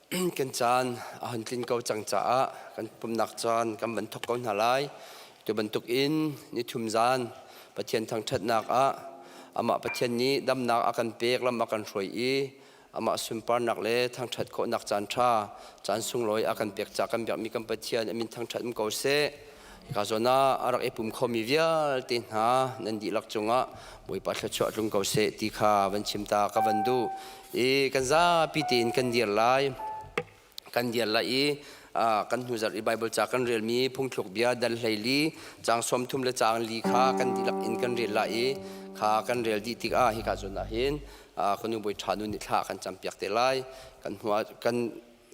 Kan caan a hun tlin ko cang caah kan pumnak caan kan van thawk ko hna lai. Tu bantuk in nithum zan Pathian thangṭhatnak ah amah Pathian nih damnak a kan pek lam a kan hruai i amah sunparnak le thangṭhat khawhnak caan ṭha caan sunglawi a kan pek caah kan biakmi kan Pathian a min thangṭhat um ko seh. Hika zawn ah a rak i pum khomi vialte hna nan dihlak cungah Bawipa thluachuah tlung ko seh ti kha van chim ta ka van duh. I kan zapi tein kan dir lai. Kan dir lai i kan hnuzarh i Bible ca kan relmi phungthluk bia dal hleili caang 30 le caang li kha kan dihlak in kan rel lai i kha kan rel dih tikah hika zawn ah hin ka nu bawi ṭha nu nih thla kan campiak te lai. Kan hnu kan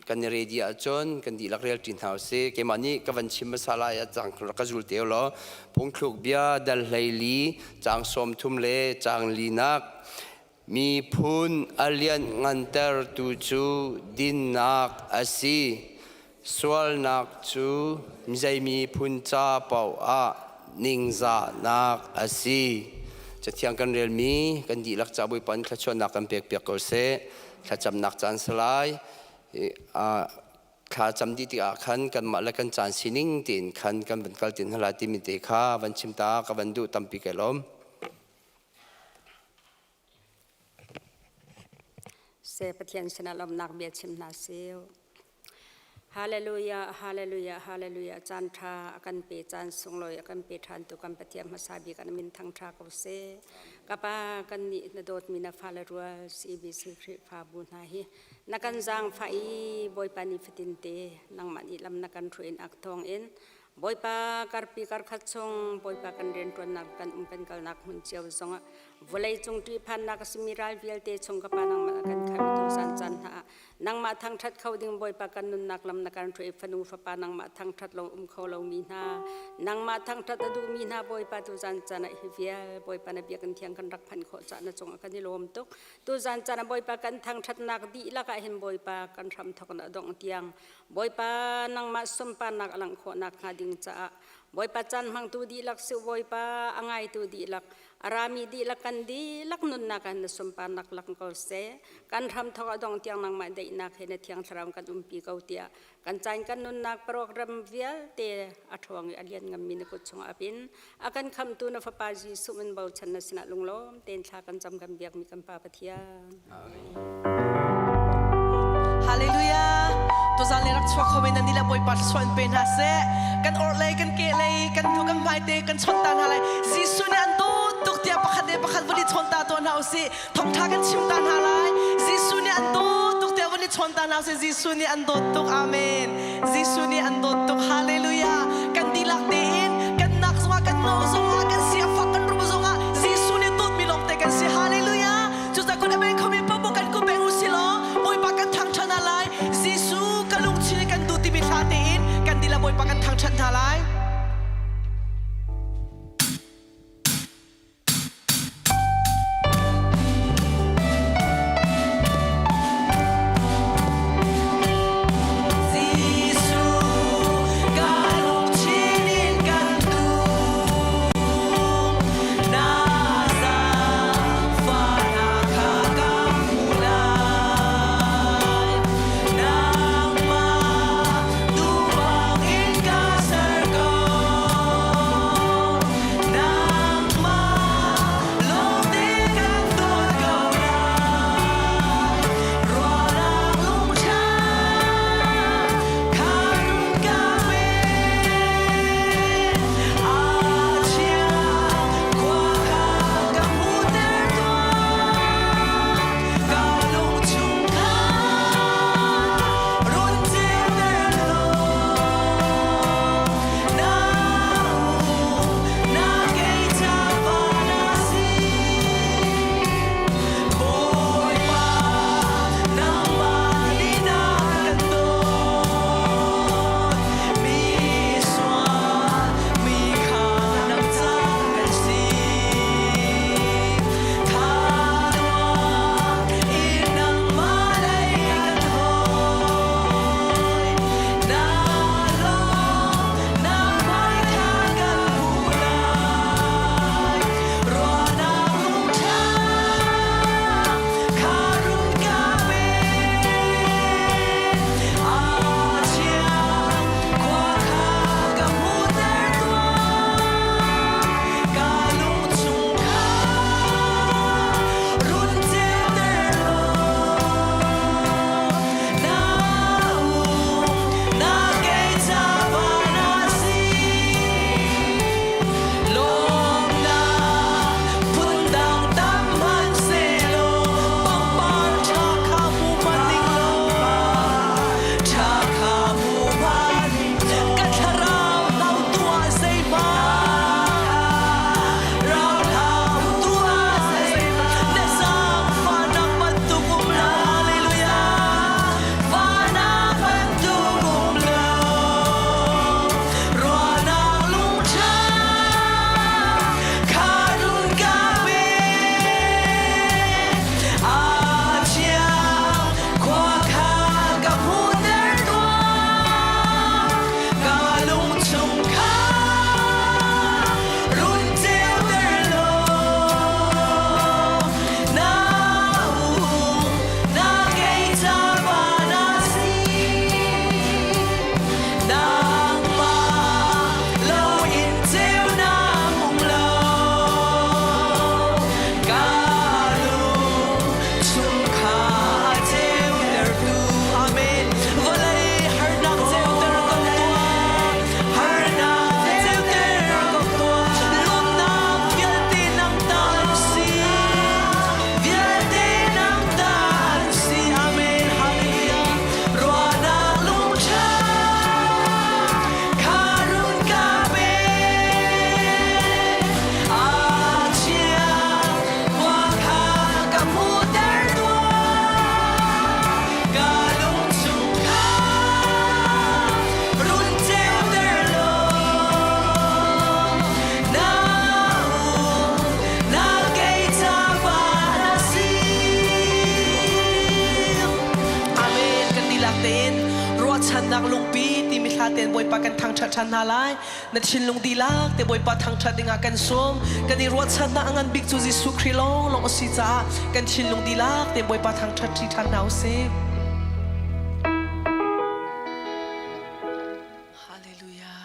kan i ready ahcun kan dihlak rel ṭi hna usih. Keimah nih ka van chim hmasa lai ah cang ka zul te law phungthluk bia dal hleili caang 30 le caang linak miphun a lianh ngantertu cu dinnak a si. Sualnak cu zei miphun ca paoh ah ningzahnak a si. Cathiang kan relmi kan dihlak ca Bawipa nih thluachuahnak kan pekpiak ko seh. Thlacamnak caan si lai. Thla cam dih tikah khan kanmah le kan caan sining tein khan kan van kal tin hna lai timi te kha van chim ta ka van duh tampi kai lawm. Se Pathian sinah lawmhnak bia chim hna sih. Hallelujah, hallelujah, hallelujah. Caan ṭha a kan pe, caan sunglawi a kan pe ṭhan tu kan Pathian hmasa bik an min thang ṭha ko seh. Ka pa kan nih na dawtmi na fale rual CBC Khrihfabu hna hi na kan zaangfah i Bawipa ni fatin te nangmah nih lam na kan hruai nak thawng in Bawipa karpi karkhat chung Bawipa kan rianṭuannak kan um kan kalnak hmun cio zongah vawlei cung ṭihphannak a simi ral vialte chung ka pa nangmah kan khamtu zan caan hna ah nangmah thangṭhat kho ding Bawipa kan nunnak lam na kan hruai fanu fapa nangmah thangṭhat lo um kho lomi hna nangmah thangṭhat a duhmi hna Bawipa tu zan caan ah hi vial Bawipa na biakinn thiang kan rak phanh khawh caah na cungah kan i lawm tuk tu zan caan ah Bawipa kan thangṭhatnak dihlak ah hin Bawipa kan hram thawk na dongh tiang Bawipa nangmah sunparnak a langh khawh nakhnga ding caah Bawipa caan hmangtu dihlak si Bawipa a ngaitu dihlak a rami dihlak kan dihlak nunnak ah na sunparnak lang ko seh kan hram thawk a dong tiang nangmah daihnak he na thiang thlarau kan umpi ko tiah kan caan kan nunnak program vialte a ṭhawng i a lian ngammi na kut chungah apin a kan khamtu na fapa Jesuh min bochan na sinah lunglawm tein thla kan cam kan biakmi kan Pa Pathian. Hallelujah. Tuzan le rak chuak kho men nan nih Bawipa thluachuah in pe hna seh. Kan orhlei, kan kehlei, kan hnu kan hmai te kan chawnh ta hna lai. Jesuh nih an dawt tuk tiah pakhat le pakhat vun i chawn ta tuah hna usih. Thawngṭha kan chim ta hna lai. Jesuh nih an dawt tuk tiah vun i chawn ta hna usih. Jesuh nih an dawt tuk. Amen. Jesuh nih an dawt tuk. Hallelujah. Kan dihlak tein kan nak zongah kan no zongah kan si a fak kan rum zongah Jesuh nih dawtmi lawngte kan si. Hallelujah. Cucaah kun a beng khomi paoh kan kun beng u si law Bawipa kan thangṭhat hna lai. Jesuh ka lungthin in kan duh timi thla tein kan dihlak Bawipa kan thangṭhat hna lai. ten Bawipa kan thangṭhat ṭhan hna lai. Na thinlung dihlak te Bawipa thangṭhat dingah kan sawm. Kan i ruahchannak a ngan bik cu Jesuh Khrih lawnglawng a si caah kan thinlung dihlak te Bawipa thangṭhat ṭi ṭhan hna u sih. Hallelujah.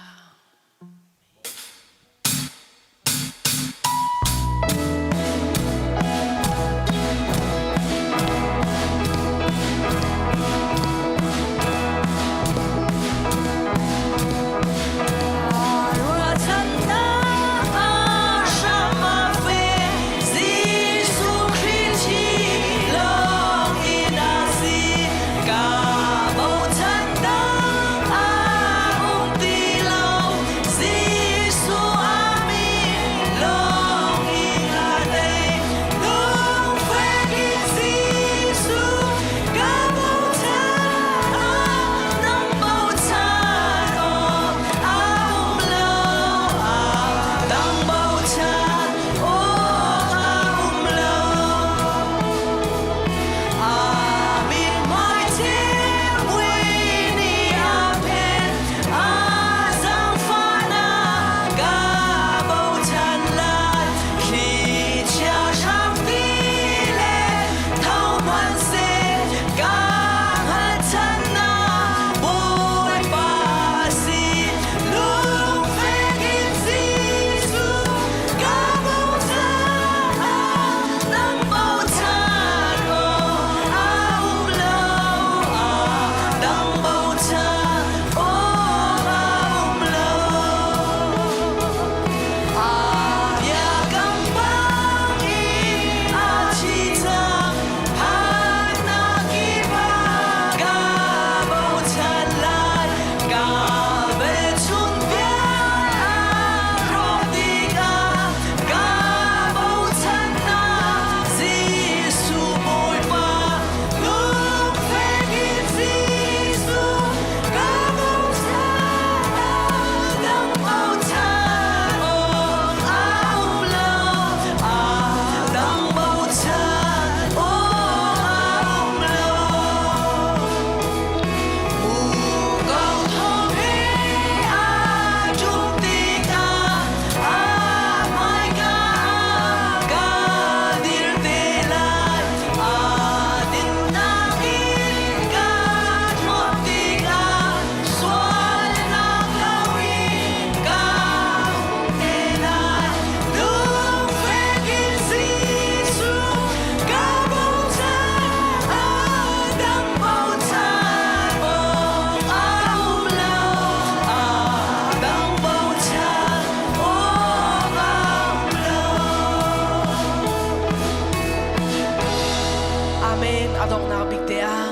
Amen. A donghnak bik te ah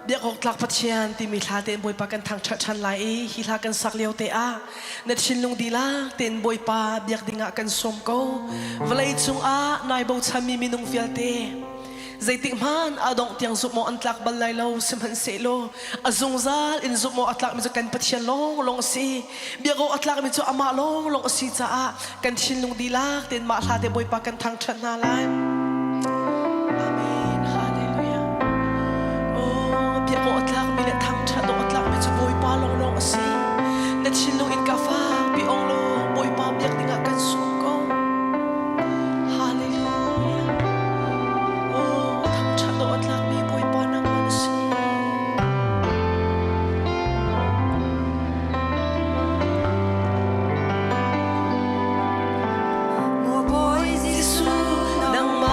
biak awk tlak Pathian timi hla tein Bawipa kan thangṭhat ṭhan lai i hi hla kan sak lio te ah na thinlung dihlak tein Bawipa biak dingah kan sawm ko. Vawlei cungah nai bochanmi minung vialte zeitik hmanh a dongh tiang zumh awk an tlak bal lai lo sihmanhsehlaw a zungzal in zumh awk a tlakmi cu kan Pathian lawnglawng a si. Biak awk a tlakmi cu amah lawnglawng a si caah kan thinlung dihlak tein mah hla te Bawipa kan thangṭhat hna lai. Amen. Hallelujah. Oh, biak awk a tlakmi le thangṭhat awk a tlakmi cu Bawipa lawnglawng a si. Na thinlung in ka fakpi ong law Bawipa biak dingah kan sawm ko. Hallelujah. Oh, thangṭhat awk a tlakmi Bawipa nangmah na si. Maw Bawi Jesuh, nangmah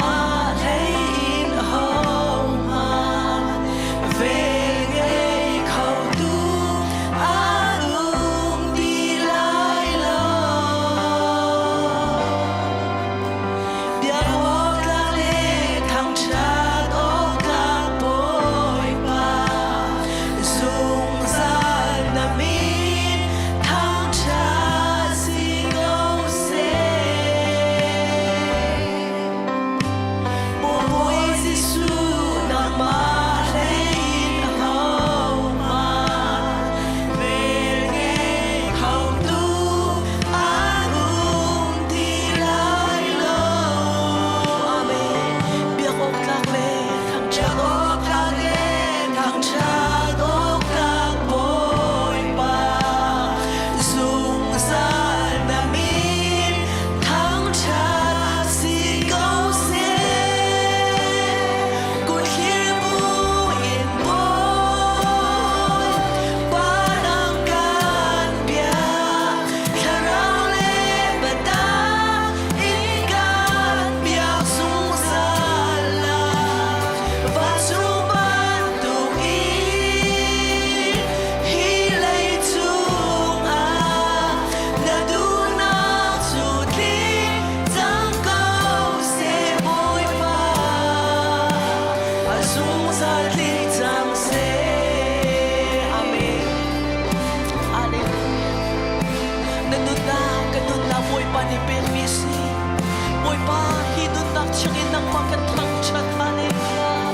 Bawipa hi nunnak chungin nangmah kan thangṭhat. Hallelujah.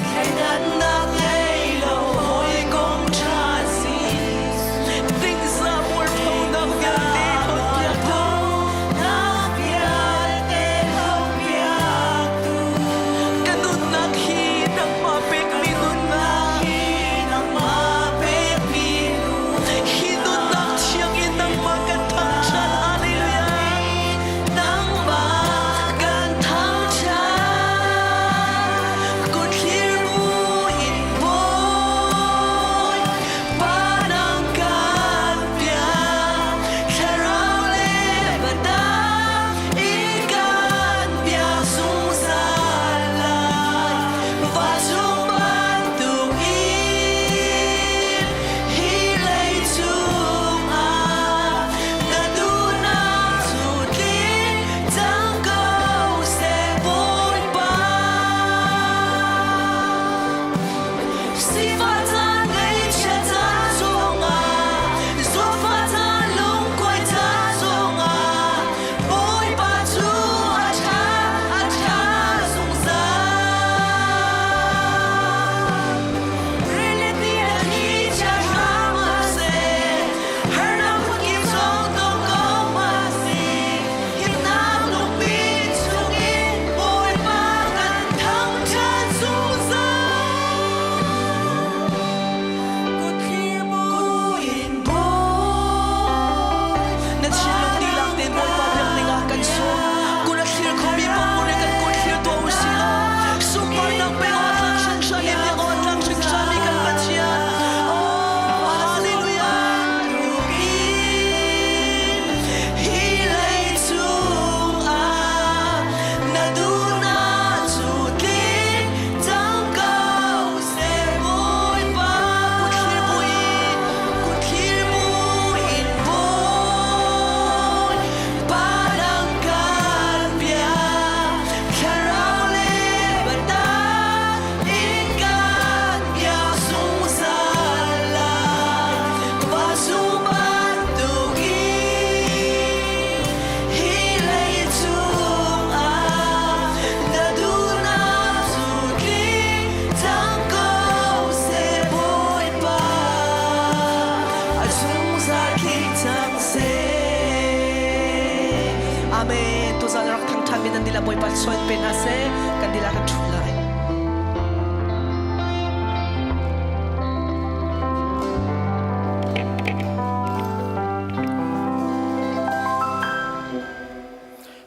Thleidannak ngei lo hawikom ṭha si. Dingza mualphonak vialte hlawtpiaktu. Nak vialte hlawtpiaktu. Ka nunnak hi nangmah pekmi nunnak hi nangmah pekmi hi nunnak thiang in nangmah kan thangṭhat. Hallelujah. Nangmah kan thangṭhat. Kutthlir bu in bawi pa nang kan piak. Thlarau le biatak in kan biak zungzal lai. Vancung bantuk in hi leicung ah na duhnak cu tling cang ko seh Bawipa. Sifah caan ngaihchia caan zongah, zawtfah caan lungkuai caan zongah, Bawipa cu a ṭha, a ṭha zungzal. Rili a thi chia hram ah seh, harnak phunkip zong tong ko hmahseh, himnak lungpi chungin Bawipa kan thangṭhat zungzal. Kutthlir buin bawi na thinlung dihlak tein Bawipa biak dingah kan sawm. Kut a thlir khomi paoh nih kan kut thlir tuah u sih law sunparnak pek awk tlak hringhran i biak awk tlak hringhranmi kan Pathian. Oh, hallelujah. Hi leicung ah na duhnak cu tling cang ko seh Bawipa. Kutthlir buin, kutthlir buin bawi pa dang kan biak. Thlarau le biatak in kan biak zungzal lai. Vancung bantukin hi leicung ah na duhnak cu tling cang ko seh Bawipa. A zungzal tling cang seh. Amen. Tuzan rak thangṭhat mi nan dila Bawipa suan pe hna seh. Kan dila kan ṭhu lai.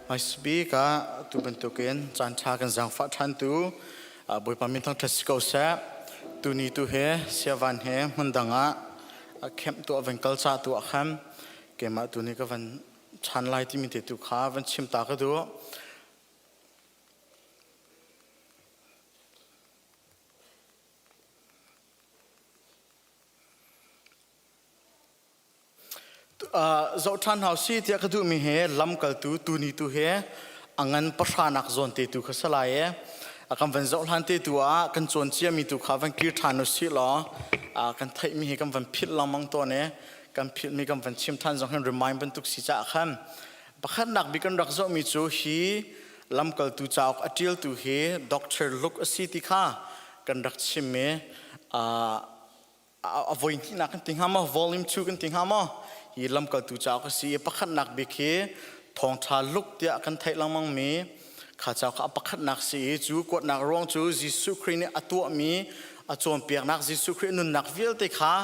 Hmaisbik ah tu bantukin caan ṭha kan zaangfah ṭhan tu Bawipa min thangṭhat si ko seh. Tuni tu he siavan he hmun dang ah kemh tu van kal ca tu ah khan keimah tu nih ka van chan lai timi te tu kha van chim ta ka duh. Zoh ṭhan hau si tiah ka duhmi he lamkaltu tuni tu he a ngan pahranak zawn te tu kha si lai i a kan van zoh hlan te tu ah kan cawn ciami tu kha van kir ṭhan u sih law kan theihmi hi kan van philh lengmang tawn i kan philhmi kan van chim ṭhan zong hin remind bantuk si caah khan pakhatnak bik kan rak zohmi cu hi lamkaltu cauk a ṭialtu hi Dr. Luke a si ti kha kan rak chim i a voi hnihnak kan ti hnga maw volume 2 kan ti hnga maw hi lamkaltu cauk a si i pakhatnak bik hi thawngṭha luk tiah kan theih lengmang mi kha cauk kha a pakhatnak si i cu kuatnak ruang cu Jesuh Khrih nih a tuahmi a cawnpiaknak Jesuh Khrih nunnak vialte kha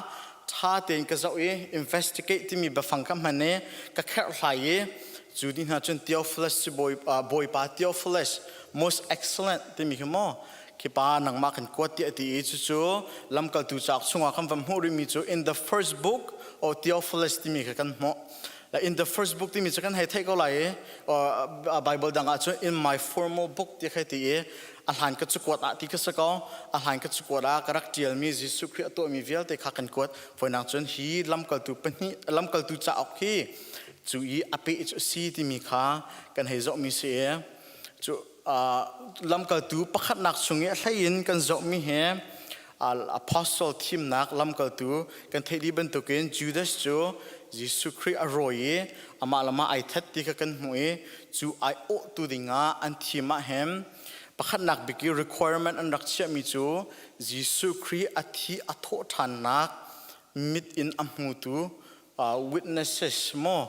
ṭha tein ka zoh i investigate timi biafang ka hman i ka kherhhlai i cu ni hna cun Theophilus bawipa Theophilus most excellent timi khi maw khi pa nangmah kan kuat tiah ti i cucu lamkaltu cauk chungah kan van hmuh rihmi cu in the first book o Theophilus timi kha kan hmuh in the first book timi cu kan hei theih ko lai i Bible dang ah cun in my formal book ti khai ti i a hlan ka cukuat ah ti ka si ko a hlan ka cukuat ah ka rak ṭialmi Jesuh Khrih a tuahmi vialte kha kan kuat voinang cun hi lamkaltu pahnih lamkaltu cauk hi cu i a peh cu si timi kha kan hei zohmi si i cu lamkaltu pakhatnak chung i a hleiin kan zohmi hi apostle thimnak lamkaltu kan theih dih bantukin Judas cu Jesuh Khrih a rawi i amah lamah ai that ti kha kan hmuh i cu ai awhtu dingah an thim ah hin pakhatnak bik i requirement an rak chiahmi cu Jesuh Khrih a thi a thawh ṭhannak mit in a hmutu witnesses maw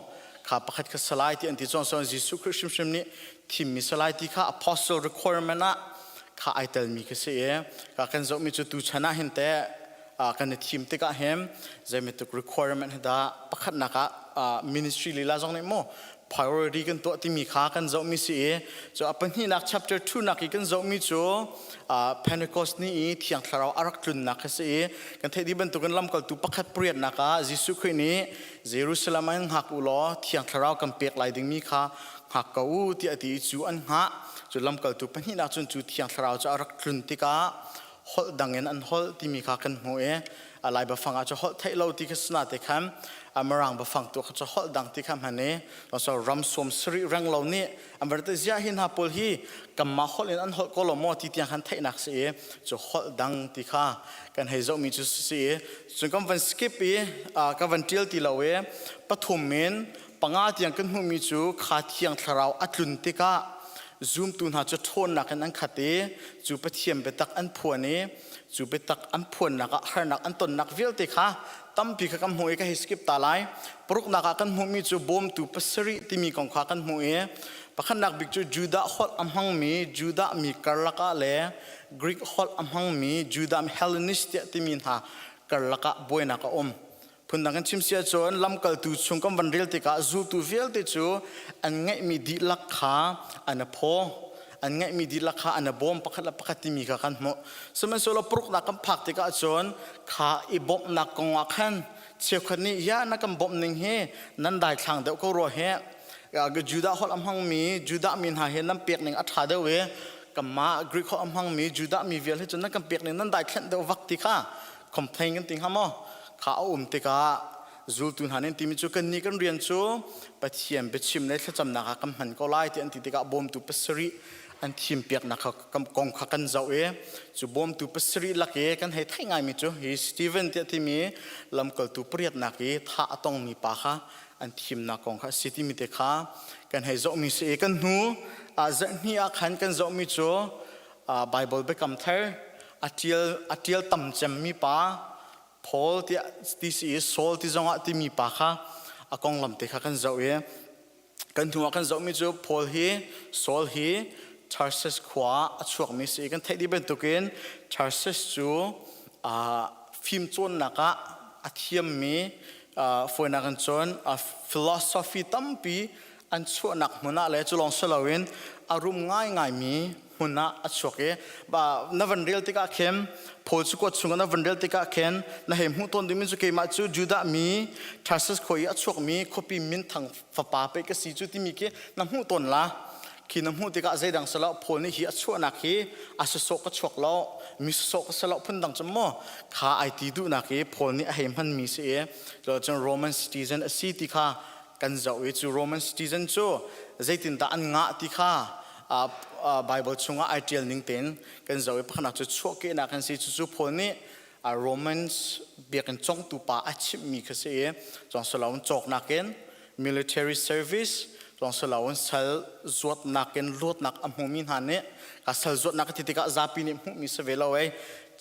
kha pakhat kha salai ti an ti cun so Jesuh Khrih hrimhrim nih thimmi salai ti kha apostle requirement ah kha ai telmi kha si i ka kan zohmi cu tu chan ah hin teh kan i thim tikah hin zeibantuk requirement hi dah pakhatnak ah ministry lila zong nih maw priority kan tuah timi kha kan zohmi si i cu a pahnihnak chapter 2 nak i kan zohmi cu Pentecost ni i Thiang Thlarau a rak tlunnak kha si i kan theih dih bantukin lamkaltu pakhat pariatnak ah Jesuh Khrih nih Jerusalem ah in hngak u law Thiang Thlarau kan pek lai dingmi kha hngak ko u tiah a ti i cu an hngah. Cu lamkaltu pahnihnak cun cu Thiang Thlarau cu a rak tlun tikah holh dang in an holh timi kha kan hmuh i a lai bafang ah cu holh theih lo ti kha sina te khan a mirang bafang tu kha cu holh dang ti kha hman i so ram suam sari reng lo nih an var te zia hi hna pawl hi kamma holh in an holh ko lo maw ti tiang khan theihnak si i cu holh dang ti kha kan hei zohmi cu si i cun kan van skip i ka van tial ti lo i pathum in panga tiang kan hmuhmi cu kha thiang thlarau a tlun tikah zumtu hna cu ṭhawnnak in an khat i cu Pathian biatak an phuan i cu biatak an phuannak ah harnak an tonnak vialte kha tampi kha kan hmuh i ka hei skip ta lai. Paruknak ah kan hmuhmi cu bawmtu pasarih timi kong kha kan hmuh i pakhatnak bik cu Judah holh a hmangmi Judah mi karlak ah le Greek holh a hmangmi Judah Hellenist tiah timi hna karlak ah buainak a um. Phundang kan chim si ahcun lamkaltu chung kan van rel tikah zultu vialte cu an ngeihmi dihlak kha an i phaw an ngeihmi dihlak kha an i bawm pakhat le pakhat timi kha kan hmuh. Sihmanhsehlaw paruknak kan phak tikah cun kha i bawmhnak kong ah khan cheukhat nih ya na kan bawmh ning hi nan daithlang deuh ko rua hi Judah holh a hmangmi Judah mi hna hi nan pek ning a ṭha deuh i kanmah Greek holh a hmangmi Judah mi vial hi cun nan kan pek ning nan daithlenh deuh vak ti kha complain kan ti hnga maw kha a um tikah zultu hna nih timi cu kannih kan rian cu Pathian biachim le thlacamnak ah kan hman ko lai ti an ti tikah bawmtu pasarih an thim piaknak kha kong kha kan zoh i cu bawmtu pasarih lak i kan hei theih ngaimi cu hi Stephen tiah timi lamkaltu pariatnak i thah a tongmi pa kha an thimnak kong kha a si timi te kha kan hei zohmi si i kan hnu zarhhnih ah khan kan zohmi cu Bible biakam thar a ṭial a ṭial tam cemmi pa Paul tiah ti si i Saul ti zongah timi pa kha a konglam te kha kan zoh i kan hnu ah kan zohmi cu Paul hi Saul hi Tarsus khua ah a chuakmi si i kan theih dih bantukin Tarsus cu fimcawnnak ah a thiammi fawinak in cun philosophy tampi an chuahnak hmun ah le cu lawng si loin a rum ngaingaimi hmun ah a chuak i na van rel tikah khin Paul cu kuat chungah na van rel tikah khin na hei hmuh tawn dingmi cu keimah cu Judah mi Tarsus khua i a chuakmi khuapi minthang fapa pei ka si cu timi khi na hmuh tawn la khi na hmuh tikah zeidang si lo Paul nih hi a chuahnak hi a sasawh ka chuak lo mi sasawh ka si lo phundang cu maw kha ai ti duhnak i Paul nih a hei hmanmi si i cun Roman citizen a si ti kha kan zoh i cu Roman citizen cu zeitindah an ngah ti kha Bible chungah ai ṭial ning tein kan zoh i pakhatnak cu chuahkehnak kan si cucu Paul nih Romans biakinn congtu pa a chimhmi kha si i cong silo in cawknak in military service cong silo in sal zuatnak in luatnak a hmumi hna nih ka sal zuatnak a ti tikah zapi nih hmuhmi si ve lo ei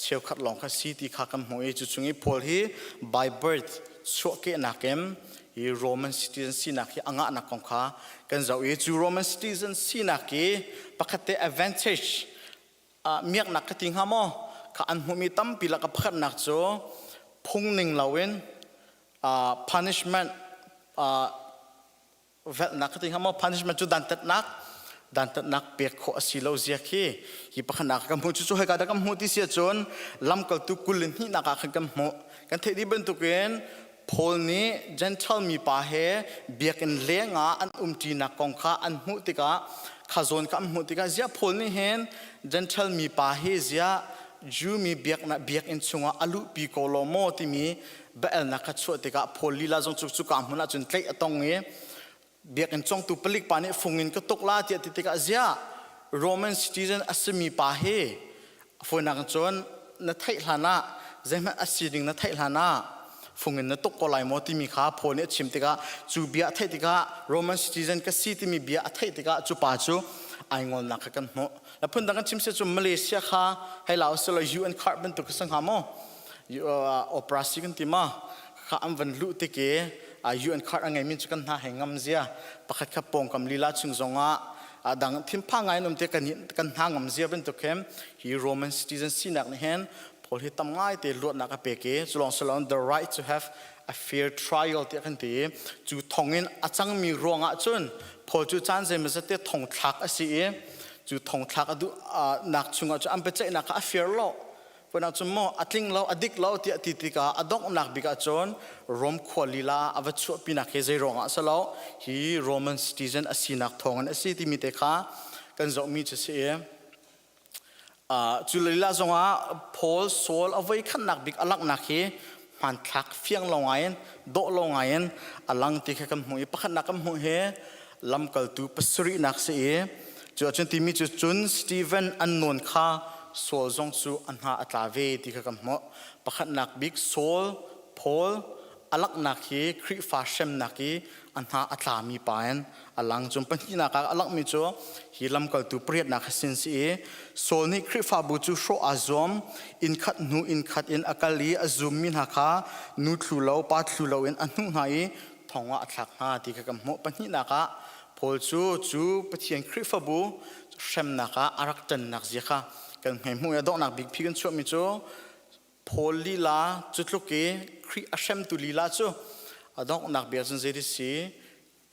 cheukhat lawng kha si ti kha kan hmuh i cu chung i Paul hi by birth chuahkehnak in hi Roman citizen sinak hi a ngahnak kong kha kan zoh i cu Roman citizen sinak hi pakhat te advantage miaknak ka ti hnga maw kha an hmuhmi tampi laka pakhatnak cu phung ning loin punishment velhnak ka ti hnga maw punishment cu dantatnak dantatnak pek khawh a si lo zia khi hi pakhatnak kan hmuh cu hika dah kan hmuh ti si ahcun lamkaltu 22 nak ah khan kan hmuh kan theih dih bantukin Paul nih Gentile mipa he biakinn leng ah an umṭinak kong kha an hmuh tikah kha zawn kha an hmuh tikah ziah Paul nih hin Gentile mipa hi ziah Jew mi biaknak biakinn chungah a luhpi ko lo maw timi biaelnak kha chuah tikah Paul lila zong cu cuka hmun ah cun tlaih a tong i biakinn congtu palik pa nih fung in ka tuk la tiah ti tikah ziah Roman citizen a simi pa hi fawinak in cun na theih hlan ah zeihmanh a sining na theih hlan ah. Fung in na tuk ko lai maw timi kha Paul nih a chim tikah cu bia a theih tikah Roman citizen ka si timi bia a theih tikah cu pa cu ai ngolnak kha kan hmuh. La phundang kan chim si cu Malaysia kha hei la usila UN card bantuk ka si hnga maw? Opera si kan ti ma? Kha an van luh tik i UN card a ngeimi cu kan hna hei ngam zia. Pakhat kha pawngkam lila chung zongah dang thinphang ngai in um te kan kan hna ngam zia bantuk hin hi Roman citizen sinak nih hin Paul hi tam ngai te luatnak a pek i culong silon the right to have a fair trial tiah kan ti i cu thong in a cangmi ruangah cun Paul cu caan zeimazat te thong thlak a si i cu thong thlak a duh nak chungah cu an biaceihnak kha a fair lo Punak cun maw a tling lo a dik lo tiah ti tikah a donghnak bik ah cun Rom khua lila a va chuahpinak hi zei ruangah a si lo hi Roman citizen a sinak thawngin a si timi te kha kan zohmi cu si i cu lila zongah Paul Saul a voi khatnak bik a langhnak hi hmanthlak fiang lo ngaiin dawh lo ngaiin a lang ti kha kan hmuh i pakhatnak kan hmuh hi lamkaltu pasarihnak si i cu ahcun timi cu cun Stephen an nawn kha Saul zong cu a hna a tla ve ti kha kan hmuh. Pakhatnak bik Saul Paul a laknak hi Khrihfa hremnak i a hna a tlami pa in a lang. Cun pahnihnak ah a langhmi cu hi lamkaltu pariatnak hi sin si i Saul nih Khrihfabu cu hrawh aa zuam, inn khat hnu inn khat in a kal i a zummi hna kha nu thlu lo pa thlu lo in a hnuh hna i thong ah a thlak hna ti kha kan hmuh. Pahnihnak ah Paul cu cu Pathian Khrihfabu hremnak ah a rak ṭannak zia kha kan hmei hmuh i a donghnak bik phi kan chuahmi cu Paul lila cu tluk i Khrih a hremtu lila cu a donghnak bia cun zei si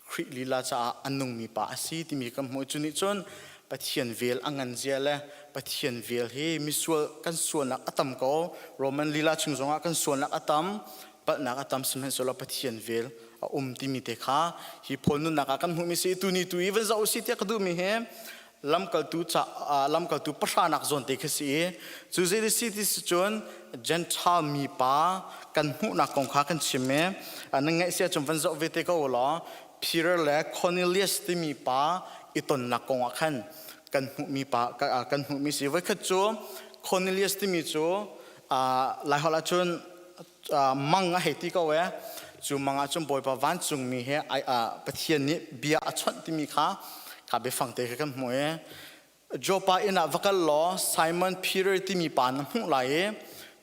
Khrih lila caah a nungmi pa a si timi kan hmuh. Cu nih cun Pathian vel a ngan zia le Pathian vel hi misual kan sualnak a tam ko. Roman lila chung zongah kan sualnak a tam, palhnak a tam sihmanhsehlaw Pathian vel a um timi te kha hi Paul nunnak ah kan hmuhmi si. Tuni tu i van zoh usih tiah ka duhmi hi lamkaltu ca lamkaltu pahranak zawn te khi si i cu zei si ti si cun Gentile mi pa kan hmuhnak kong kha kan chim i nan ngaih si ahcun van zoh ve te ko law Peter le Cornelius timi pa i tonnak kong ah khan kan hmuhmi pa kan hmuhmi si voikhat cu Cornelius timi cu Laiholh ahcun mang a hei ti ko e cu mang ah cun Bawipa vancungmi he Pathian nih bia a chawnh timi kha kha biafang te kha kan hmuh i Joppa inn ah va kal law Simon Peter timi pa na hmuh lai i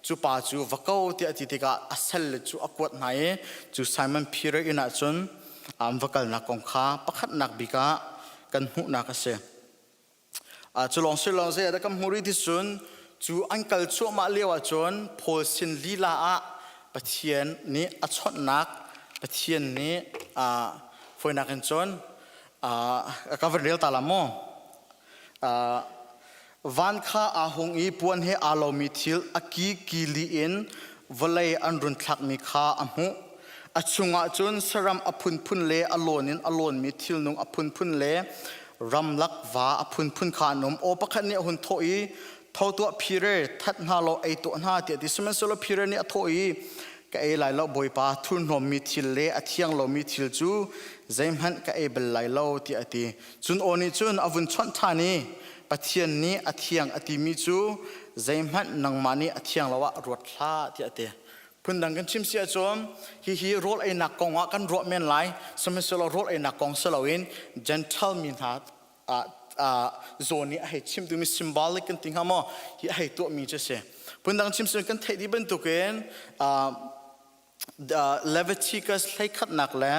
cu pa cu va ko tiah a ti tikah a salle cu a kuat hna i cu Simon Peter inn ah cun an va kalnak kong kha pakhatnak bik ah kan hmuhnak a si. Cu lawng si lo zei ah dah kan hmuh rih ti cun cu an kal cuahmah lio ah cun Paul sin lila ah Pathian nih a chawnhnak Pathian nih fawinak in cun ka van rel ta la maw van kha aa hung i puan he aa lomi thil a ki kili in vawlei an run thlakmi kha a hmuh a chungah cun saram a phunphun le a lawn in a lawnmi thilnung a phunphun le ramlak va a phunphun kha an um. Aw pakhat nih a hun thawh i, Tho tuah Phire, that hna law ei tuah hna tiah a ti. Sihmanhsehlaw Phire nih a thawh i, Ka ei lai lo Bawipa, thurhnawmmi thil le a thiang lomi thil cu zeihmanh ka ei bal lai lo tiah a ti. Cun aw nih cun a vun chawnh ṭhan i, Pathian nih a thiang a timi cu zeihmanh nangmah nih a thiang lo ah ruat hlah tiah a ti. Phundang kan chim si ahcun hihi rawl einak kong ah kan ruah men lai sihmanhsehlaw rawl einak kong si loin Gentile mi hna zawn i a hei chim tumi symbolic kan ti hnga maw hi a hei tuahmi cu a si. Phundang chim si kan theih dih bantukin Leviticus hleikhatnak le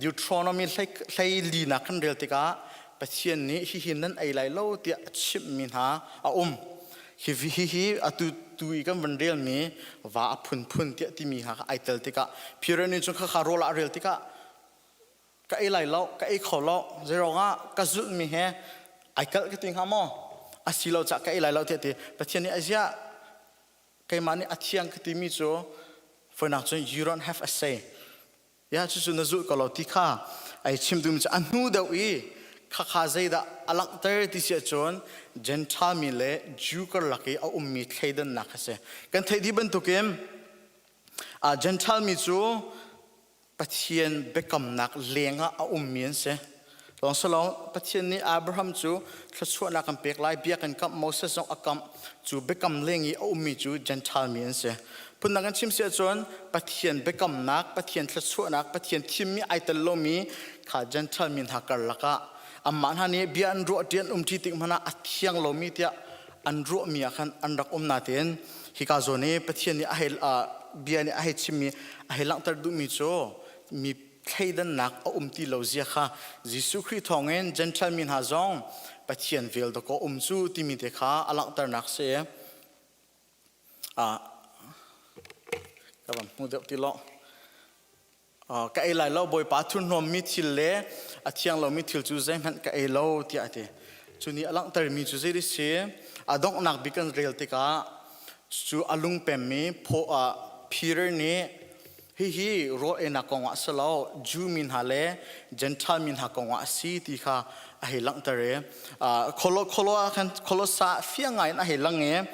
Deuteronomy hleilinak kan rel tikah Pathian nih hihi nan ei lai lo tiah a chimhmi hna a um. Hi hi atu tu i kan van relmi va a phunphun tiah timi hna kha ai tel tikah Peter nih cun khakha rawl ah a rel tikah ka ei lai lo ka ei kho lo zeiruangah ka zulhmi he ai kalh ka ti hnga maw a si lo cah ka ei lai lo tiah ti Pathian nih a ziah keimah nih a thiang ka timi cu foinak cun you don't have a say Ya cucu na zulh ko lo ti kha ai chim duhmi cu a hnu deuh i khakha zeidah a langhter ti si ahcun Gentile mi le Jew karlak i a ummi thleidannak a si. Kan theih dih bantukin Gentile mi cu Pathian biakamnak lengah a ummi an si. Lawng salawng Pathian nih Abraham cu thluachuahnak kan pek lai, bia kan kamh, Moses zong a kamh. Cu biakam leng i a ummi cu Gentile mi an si. Phundang kan chim si ahcun Pathian biakamnak, Pathian thluachuahnak, Pathian thimmi ai tel lomi kha Gentile mi hna karlak ah anmah hna nih bia an ruah ṭi an um ṭi tik hmanh ah a thiang lomi tiah an ruahmi ah khan an rak um natein hika zawn i Pathian nih a hei bia nih a hei chimmi a hei langhter duhmi cu mi thleidannak a um ti lo zia kha Jesuh Khrih thawngin Gentile mi hna zong Pathian vel dakaw um cu timi te kha a langhternak si. Ka van hmu deuh ti lo. Ka ei lai lo Bawipa thurhnawmmi thil le a thiang lomi thil cu zeihmanh ka ei lo tiah a ti. Cu nih a langhtermi cu zei si a donghnak bik kan rel tikah cu a lungpemmi Peter nih hihi rawl einak kongah a si lo Jew mi hna le Gentile mi hna kongah a si ti kha a hei langhter i Kholo ah khan Kholosa fiang ngai in a hei lang i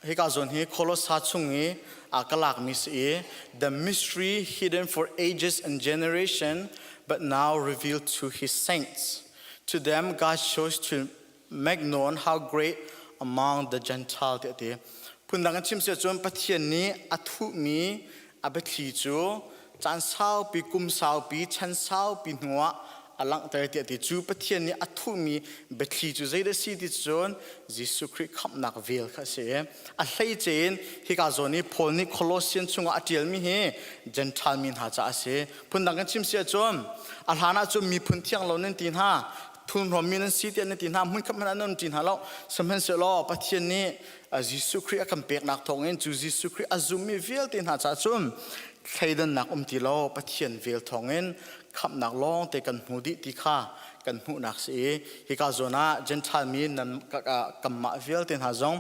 hika zawn hi Kholosa chung i a ka lakmi si i the mystery hidden for ages and generation but now revealed to his saints to them God shows to make known how great among the Gentile ti a ti. Phundang in chim si ahcun Pathian nih a thuhmi a biathli cu caan saupi, kum saupi, chan saupi hnuah a langhter tiah ti cu Pathian nih a thuhmi biathli cu zeidah si ti cun Jesuh Khrih khamhnak vel kha a si. A hleice in hika zawn i Paul nih Colossian chungah a ṭialmi hi Gentile mi hna caah a si. Phundang kan chim si ahcun a hlan ah cun miphun thiang lo nan ti hna thurhnawmmi nan si tiah nan ti hna hmunkhat hmanh ah nan um ṭi hna lo sihmanhsehlaw Pathian nih Jesuh Khrih a kan peknak thawngin cu Jesuh Khrih a zummi vialte hna caah cun thleidannak um ti lo Pathian vel thawngin khamhnak lawng te kan hmu dih ti kha kan hmuhnak si i hika zawn ah Gentile mi nan kanmah vialte hna zong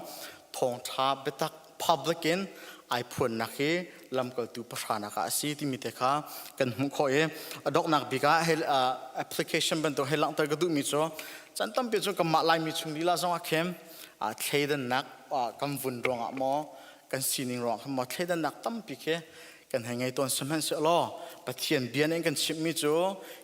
thawngṭha biatak public in ai phuannak hi lamkaltu pahranak ah a si timi te kha kan hmuh khawh i a donghnak bik ah hei application bantuk hei langhter ka duhmi cu chan tampi cu kanmah Laimi chung lila zong ah khin thleidannak kan vun ruangah maw kan sining ruangah khan maw thleidannak tampi khi kan hei ngei tawn sihmanhsehlaw Pathian bia nih kan chimhmi cu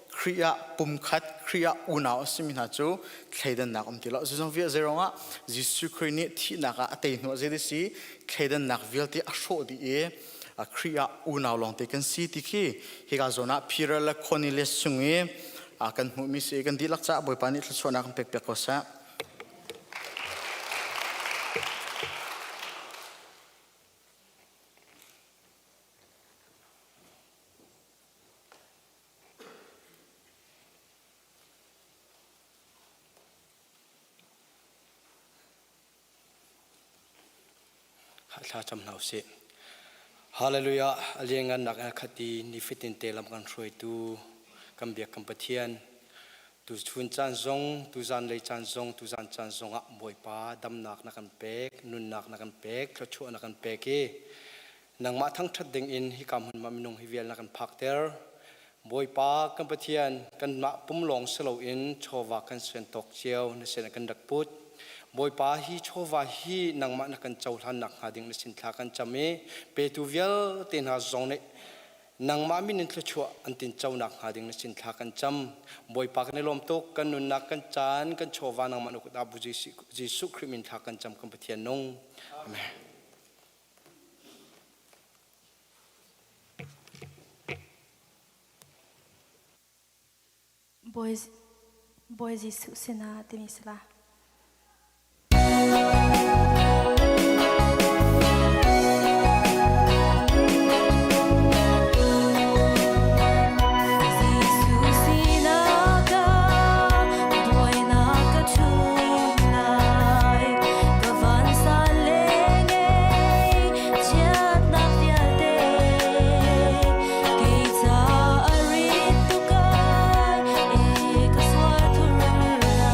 Khrih ah pumkhat Khrih ah unau a simi hna cu thleidannak um ti lo zeizong vial zeiruangah Jesuh Khrih nih thihnak ah a tei hnu ah zei si thleidannak vialte a hrawh dih i Khrih ah unau lawngte kan si ti khi hika zawn ah Peter le Cornelius chung i kan hmuhmi si kan dihlak caah Bawipa nih thluachuahnak kan pek piak ko seh. Thla cam hna usih. Hallelujah. A lianngannak in a khat i nifatin te lam kan hruaitu kan biak kan Pathian. Tu chun caan zong, tu zanlei caan zong, tu zan caan zong ah Bawipa damnak na kan pek, nunnak na kan pek, thluachuah na kan pek i Nangmah thangṭhat dingin hika hmun ma minung hi vial na kan phakter. Bawipa kan Pathian, kanmah pum lawng si loin chawva kan sian tawk cio na sin ah kan rak put. Bawipa hi chawva hi nangmah na kan cohlan nakhnga ding na sin thla kan cam i petu vialte hna zong nih nangmah min in thluachuah an tin co nakhnga ding na sin thla kan cam. Bawipa kan i lawm tuk, kan nunnak, kan caan, kan chawva nangmah na kut ah Jesuh Khrih min thla kan cam kan Pathian nung. Amen. Bawi Jesuh sinah timi si la. Jesuh sinah ka buainak ka ṭhum lai, ka vansan le ngei chiatnak vialte kei ca a rit tuk ai e ka sual thur la.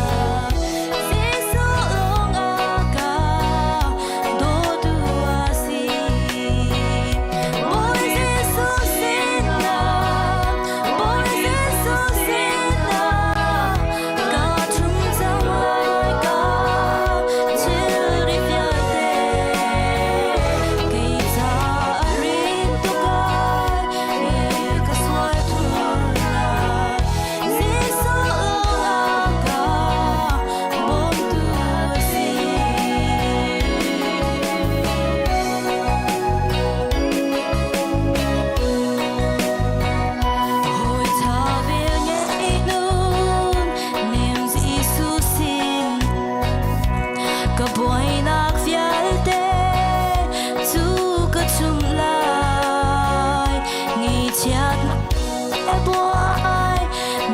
Buai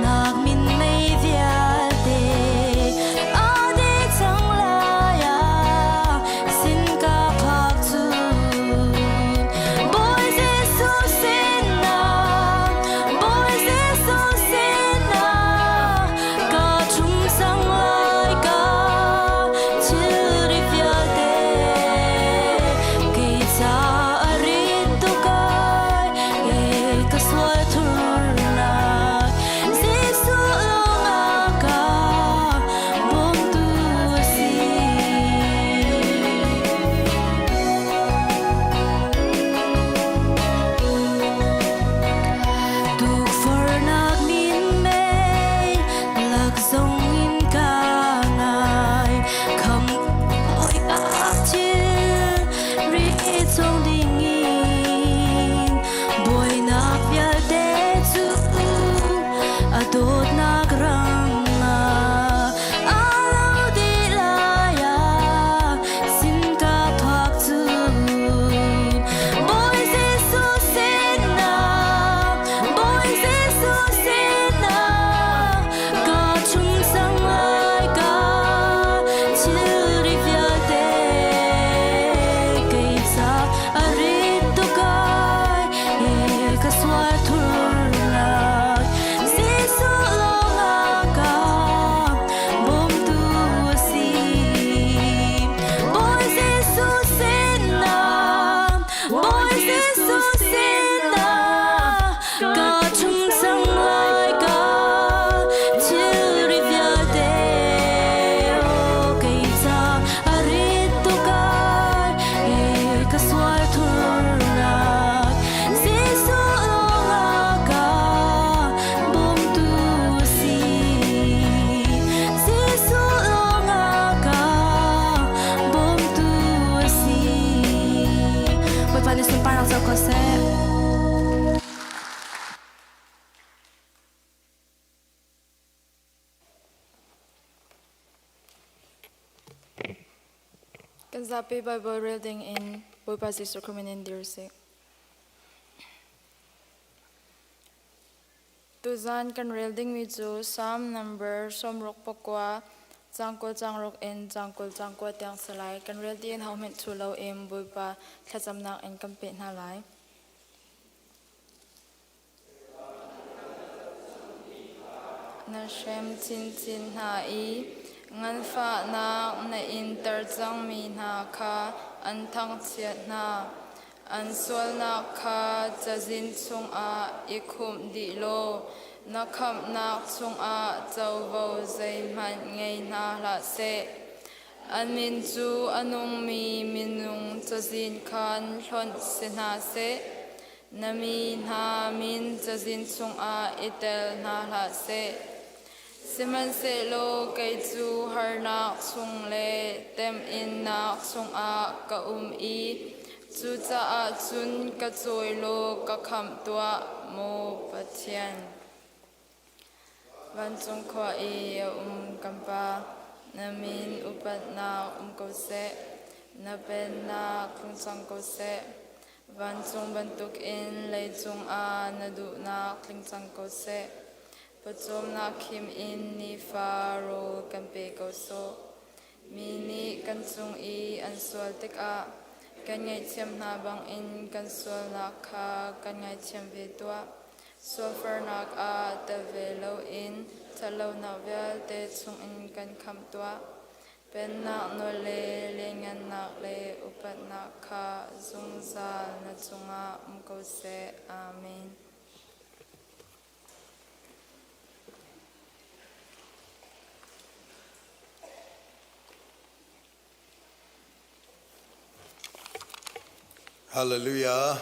nak min mei vialte a dih cang lai ah sin ka phak cun Bawi Jesuh sinah Bawi Jesuh sinah ka ṭhum cang lai ka thilri vialte kei ca a rit tuk ai ka sual thurnak Jesuh lawngah ka bawmtu a si. Tukforhnak minmei lak zong in ka ngai kham thil ri chung dingin buainak vialte cu a dawtnak rangah a lo dih lai ah sin ka phak cun Bawi Jesuh sinah Bawi Jesuh sinah ka chung cang lai ka thilri vialte kei ca a rit tuk ai ka sual thurnak Jesuh lawngah ka bawmtu a si Bawi Jesuh sinah Bawi Jesuh sinah ka chung cang lai ka thilri vialte kei ca a rit tuk ai ka sual thurnak Jesuh lawngah ka bawmtu a si Jesuh lawngah ka bawmtu a si Bawipa nih sunparnak co ko seh. Kan zapi Bible rel ding in Bawipa Jesuh Khrih min in dir usih. Tuzan kan rel dingmi cu Psalm number 69 cang 20 cang ruk in cang 20 cang kua tiang si lai. Kan rel tiin hohmanh thu loin Bawipa thlacamnak in kan peh hna lai. Na hrem chinchin hna i nganfahnak na inter cangmi hna kha an thangchiat hna. An sualnak kha cazin chungah i khumh dih law na khamhnak chungah covo zeihmanh ngei hna hlah seh. An min cu a nungmi minung cazin khan hlonh si hna seh. Na mi hna min cazin chungah i tel hna hlah seh. Sihmanhsehlaw kei cu harnak chung le temhinnak chungah ka um i cucaah cun ka cawi law ka khamh tuah, maw Pathian. Vancung khua i a um kan Pa, na min upatnak um ko seh, na pennak tlung cang ko seh. Vancung bantukin leicung ah na duhnak tling cang ko seh. Pawcawmnak khim in nifa rawl kan pe ko sawh. Mi nih kan cung i an sual tikah kan ngaihthiam hna bangin kan sualnak kha kan ngaithiam ve tuah. Sualfarnak ah tel ve loin ṭhatlonak vialte chungin kan khamh tuah. Pennak nawl le lianngannak le upatnak kha zungzal na cungah um ko seh. Amen. Hallelujah.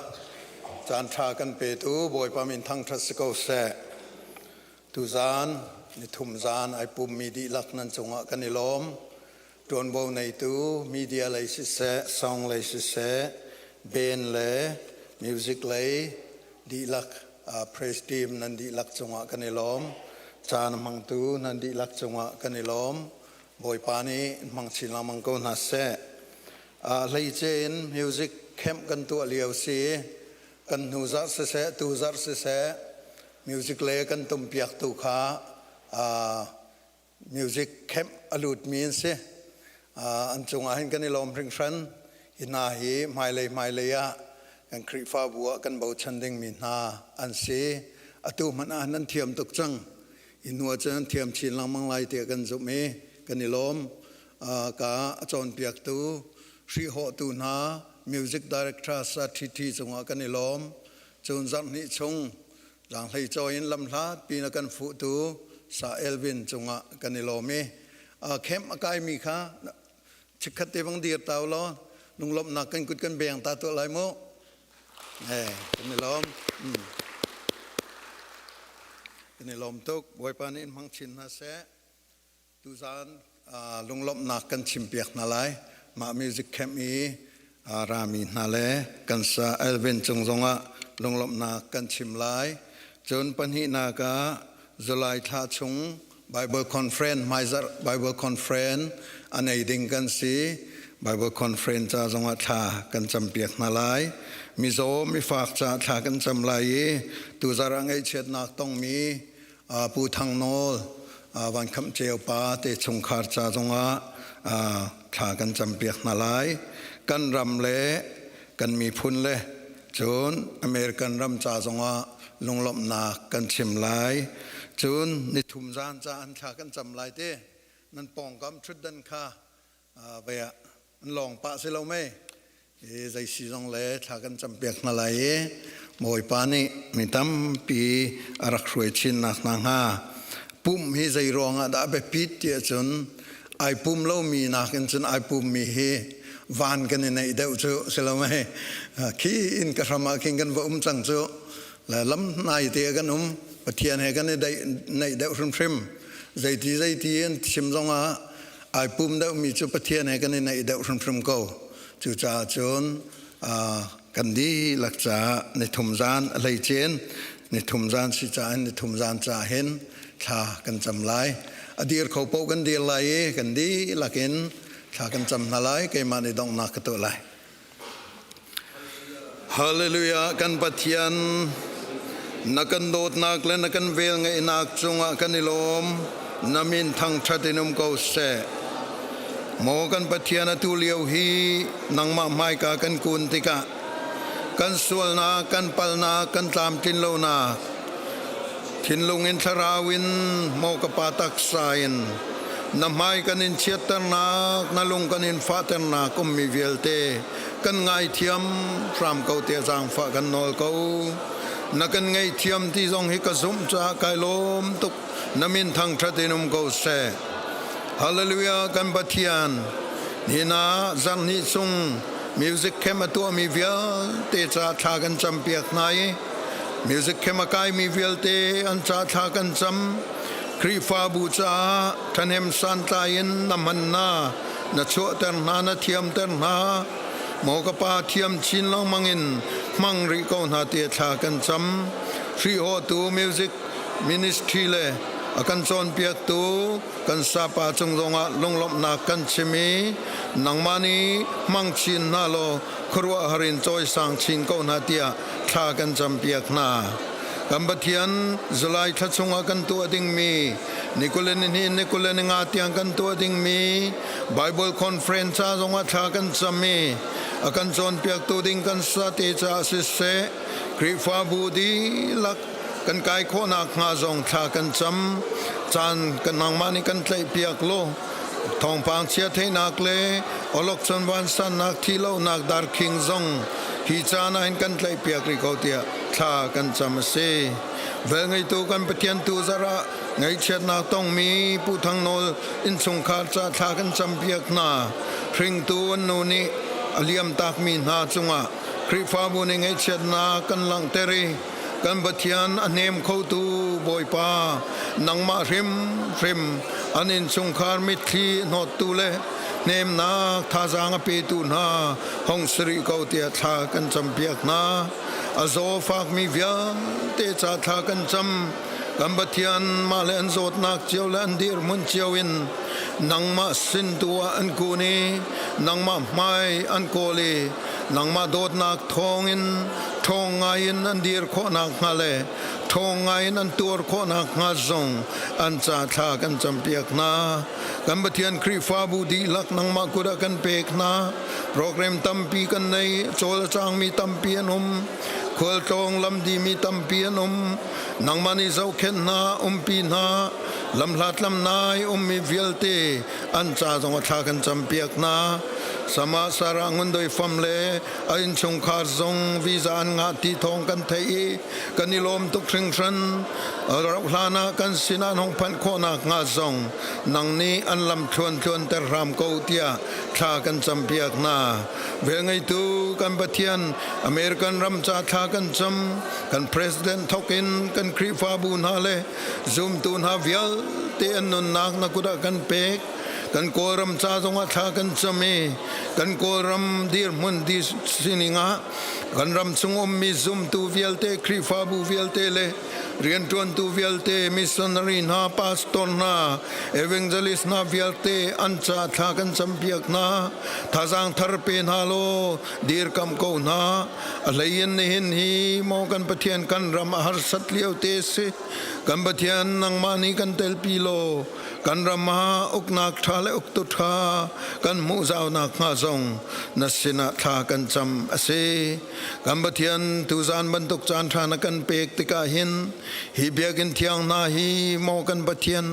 Caan ṭha kan petu Bawipa min thangṭhat si ko seh. Tuzaan nithum zaan ai pummi dihlak nan cungah kan i lawm. Ṭuanvo neitu media lei siseh, song lei siseh, band le music lei dihlak praise team nan dihlak cungah kan i lawm. Caan hmangtu nan dihlak cungah kan i lawm. Bawipa nih hmang chin lengmang ko hna seh. Hleice in music camp kan tuah lio si. Kan hnu zarh siseh, tu zarh siseh. Music le kan tumpiaktu kha music camp a lutmi an si. An cungah hin kan i lawm hringhran. Hi hna hi hmailei hmailei ah kan Khrihfabu ah kan bochan dingmi hna an si. Atu hmanh ah nan thiam tuk cang. Hi hnu ah cun an thiam chin lengmang lai tiah kan zumh i kan i lawm. Ka a cawnpiaktu, hrihhawhtu hna, music director Sa Ṭhi cungah kan i lawm. Cun zarhhnih chung zaanghlei cawi in lamhlat pin a kan fuhtu Sa Elvin cungah kan i lawm i camp a kaimi kha chikkhat te bang dir ta u law lunglawmhnak kan kut kan beng ta tuah lai mu. Eh, kan i lawm. Kan i lawm tuk. Bawipa nih in hmang chin hna seh. Tuzaan lunglawmhnak kan chimpiak hna lai. Mah music camp i rami hna le kan sa Elvin cung zongah lunglawmhnak kan chim lai. Cun pahnihnak ah July thla chung Bible Conference hmaizarh Bible Conference a nei ding kan si. Bible Conference ca zongah thla kan campiak hna lai. Mizaw mifak ca thla kan cam lai i tuzarh ah ngaihchiatnak tongmi Pu Thang Nawl Van Khamh Ceu pa te chungkhar ca zongah thla kan campiak hna lai. Kan ram le kan miphun le cun American ram ca zongah lunglawmhnak kan chim lai. Cun nithum zan ca an thla kan cam lai te. Nan pawngkam ṭhutdan kha vei ah an lawng pah si lo mei i zei si zong le thla kan campiak hna lai i Bawipa nih mi tampi a rak hruai chin nak hna hnga pumh hi zei ruangah dah biapit ti ahcun ai pum lomi nakin cun ai pummi hi van kan i neih deuh cu si lo mei khi in ka hram ah khin kan va um cang cu le lam nai te kan um Pathian he kan i neih deuh hrimhrim zeiti zeiti an chim zongah ai pum deuhmi cu Pathian he kan i naih deuh hrimhrim ko. Cucaah cun kan dihlak caah nithum zan a hleicin nithum zan si caah nithum zan caah hin thla kan cam lai. A dir kho paoh kan dir lai i kan dihlak in thla kan cam hna lai. Keimah nih donghnak ka tuah lai. Hallelujah kan Pathian na kan dawtnak le na kan velngeihnak cungah kan i lawm na min thangṭhat in um ko seh maw kan Pathian atu lio hi nangmah hmaika kan kun tikah kan sualnak kan palnak kan tlamtlin lonak thinlung in thlarau in maw ka pa taksa in na hmai kan in chiatternak na lung kan in fahternak ummi vialte kan ngaithiam hram ko tiah zaangfah kan nawl ko na kan ngaihthiam ti zong hi ka zumh caah kai lawm tuk na min thangṭhat in um ko seh hallelujah kan Pathian nina zarhnih chung music camp a tuahmi vialte ca thla kan campiak hna i music camp a kaimi vialte an ca thla kan cam Khrihfabu caah ṭhahnem santlai in na hman hna na chuahter hna na thiamter hna maw ka pa thiam chin lengmang in hmang rih ko hna ti thla kan cam hrihhawhtu music ministry le a kan cawnpiaktu kan sapa cung zongah lunglawmhnak kan chim i nangmah nih hmang chin hna law khuaruahhar in cawisang chin ko hna tiah thla kan campiak hna. Kan Pathian July thla chungah kan tuah dingmi Nikulin ni Nikulin ni nga tiang kan tuah dingmi Bible conference ca zongah thla kan cam i a kan cawnpiaktu ding kan sate caah siseh Khrihfabu dihlak kan kai khawhnak hnga zong thla kan cam caan kan nangmah nih kan tlaihpiak law thawngpang chia theihnak le awlokchon vansannak thihlohnak darkhing zong hi caan ah hin kan tlaihpiak rih ko tiah thla kan cam a si velngeitu kan Pathian tu zarah ngaihchiatnak tongmi Pu Thang Nawl innchungkhar ca thla kan campiak hna hringtu an nu nih a liam takmi hna cungah Khrihfabu nih ngaihchiatnak kan langhter i kan Pathian a hnem khotu Bawipa nangmah hrimhrim an innchungkhar mitthli hnawttu le hnemnak thazaang a petu hna hong si rih ko tiah thla kan campiak hna a zaw fakmi vialte ca thla kan cam kan Pathian mah le an zawtnak cio le an dirhmun cio in nangmah sin tu ah an kun i nangmah hmai an kawl i nangmah dawtnak thawngin. Ṭhawng ngai in an dir khawhnak hnga le ṭhawng ngai in an tuar khawhnak hnga zong an ca thla kan campiak hna. Kan Pathian Khrihfabu dihlak nangmah kut ah kan pek hna. Program tampi kan nei, cawl a cangmi tampi an um, khualtlawng lamdimi tampi an um. Nangmah nih zohkhenh hna, umpi hna, lamhlat lamnai ummi vialte an ca zong a thla kan campiak hna. Sama Sarah Ngundoi fam le a innchungkhar zong visa an ngah ti thawng kan theih i kan i lawm tuk hringhran. Rauh hlan ah kan sinah an hung phanh khawhnak hnga zong nang nih an lam thluan tluanter hram ko tiah thla kan campiak hna. Velngeitu kan Pathian American ram ca thla kan cam kan president thok in kan Khrihfabu hna le zumtu hna vialte an nunnak na kut ah kan pek. Kan Kawlram ca zongah thla kan cam i kan Kawlram dirhmun di sining ah kan ram chung ummi zumtu vialte Khrihfabu vialte le rianṭuantu vialte missionary hna pastor hna evangelist hna vialte an ca thla kan campiak hna thazaang thar pe hna law dirkamh ko hna a hlei in nihin hi maw kan Pathian kan ram a harsat lio te si kan Pathian nangmah nih kan telpi law kan ram ah uknak ṭha le uktu ṭha kan hmuh zaunak hnga zong na sinah thla kan cam a si. Kan Pathian tuzan bantuk caan ṭha na kan pek tikah hin hi biakinn thiang hna hi maw kan Pathian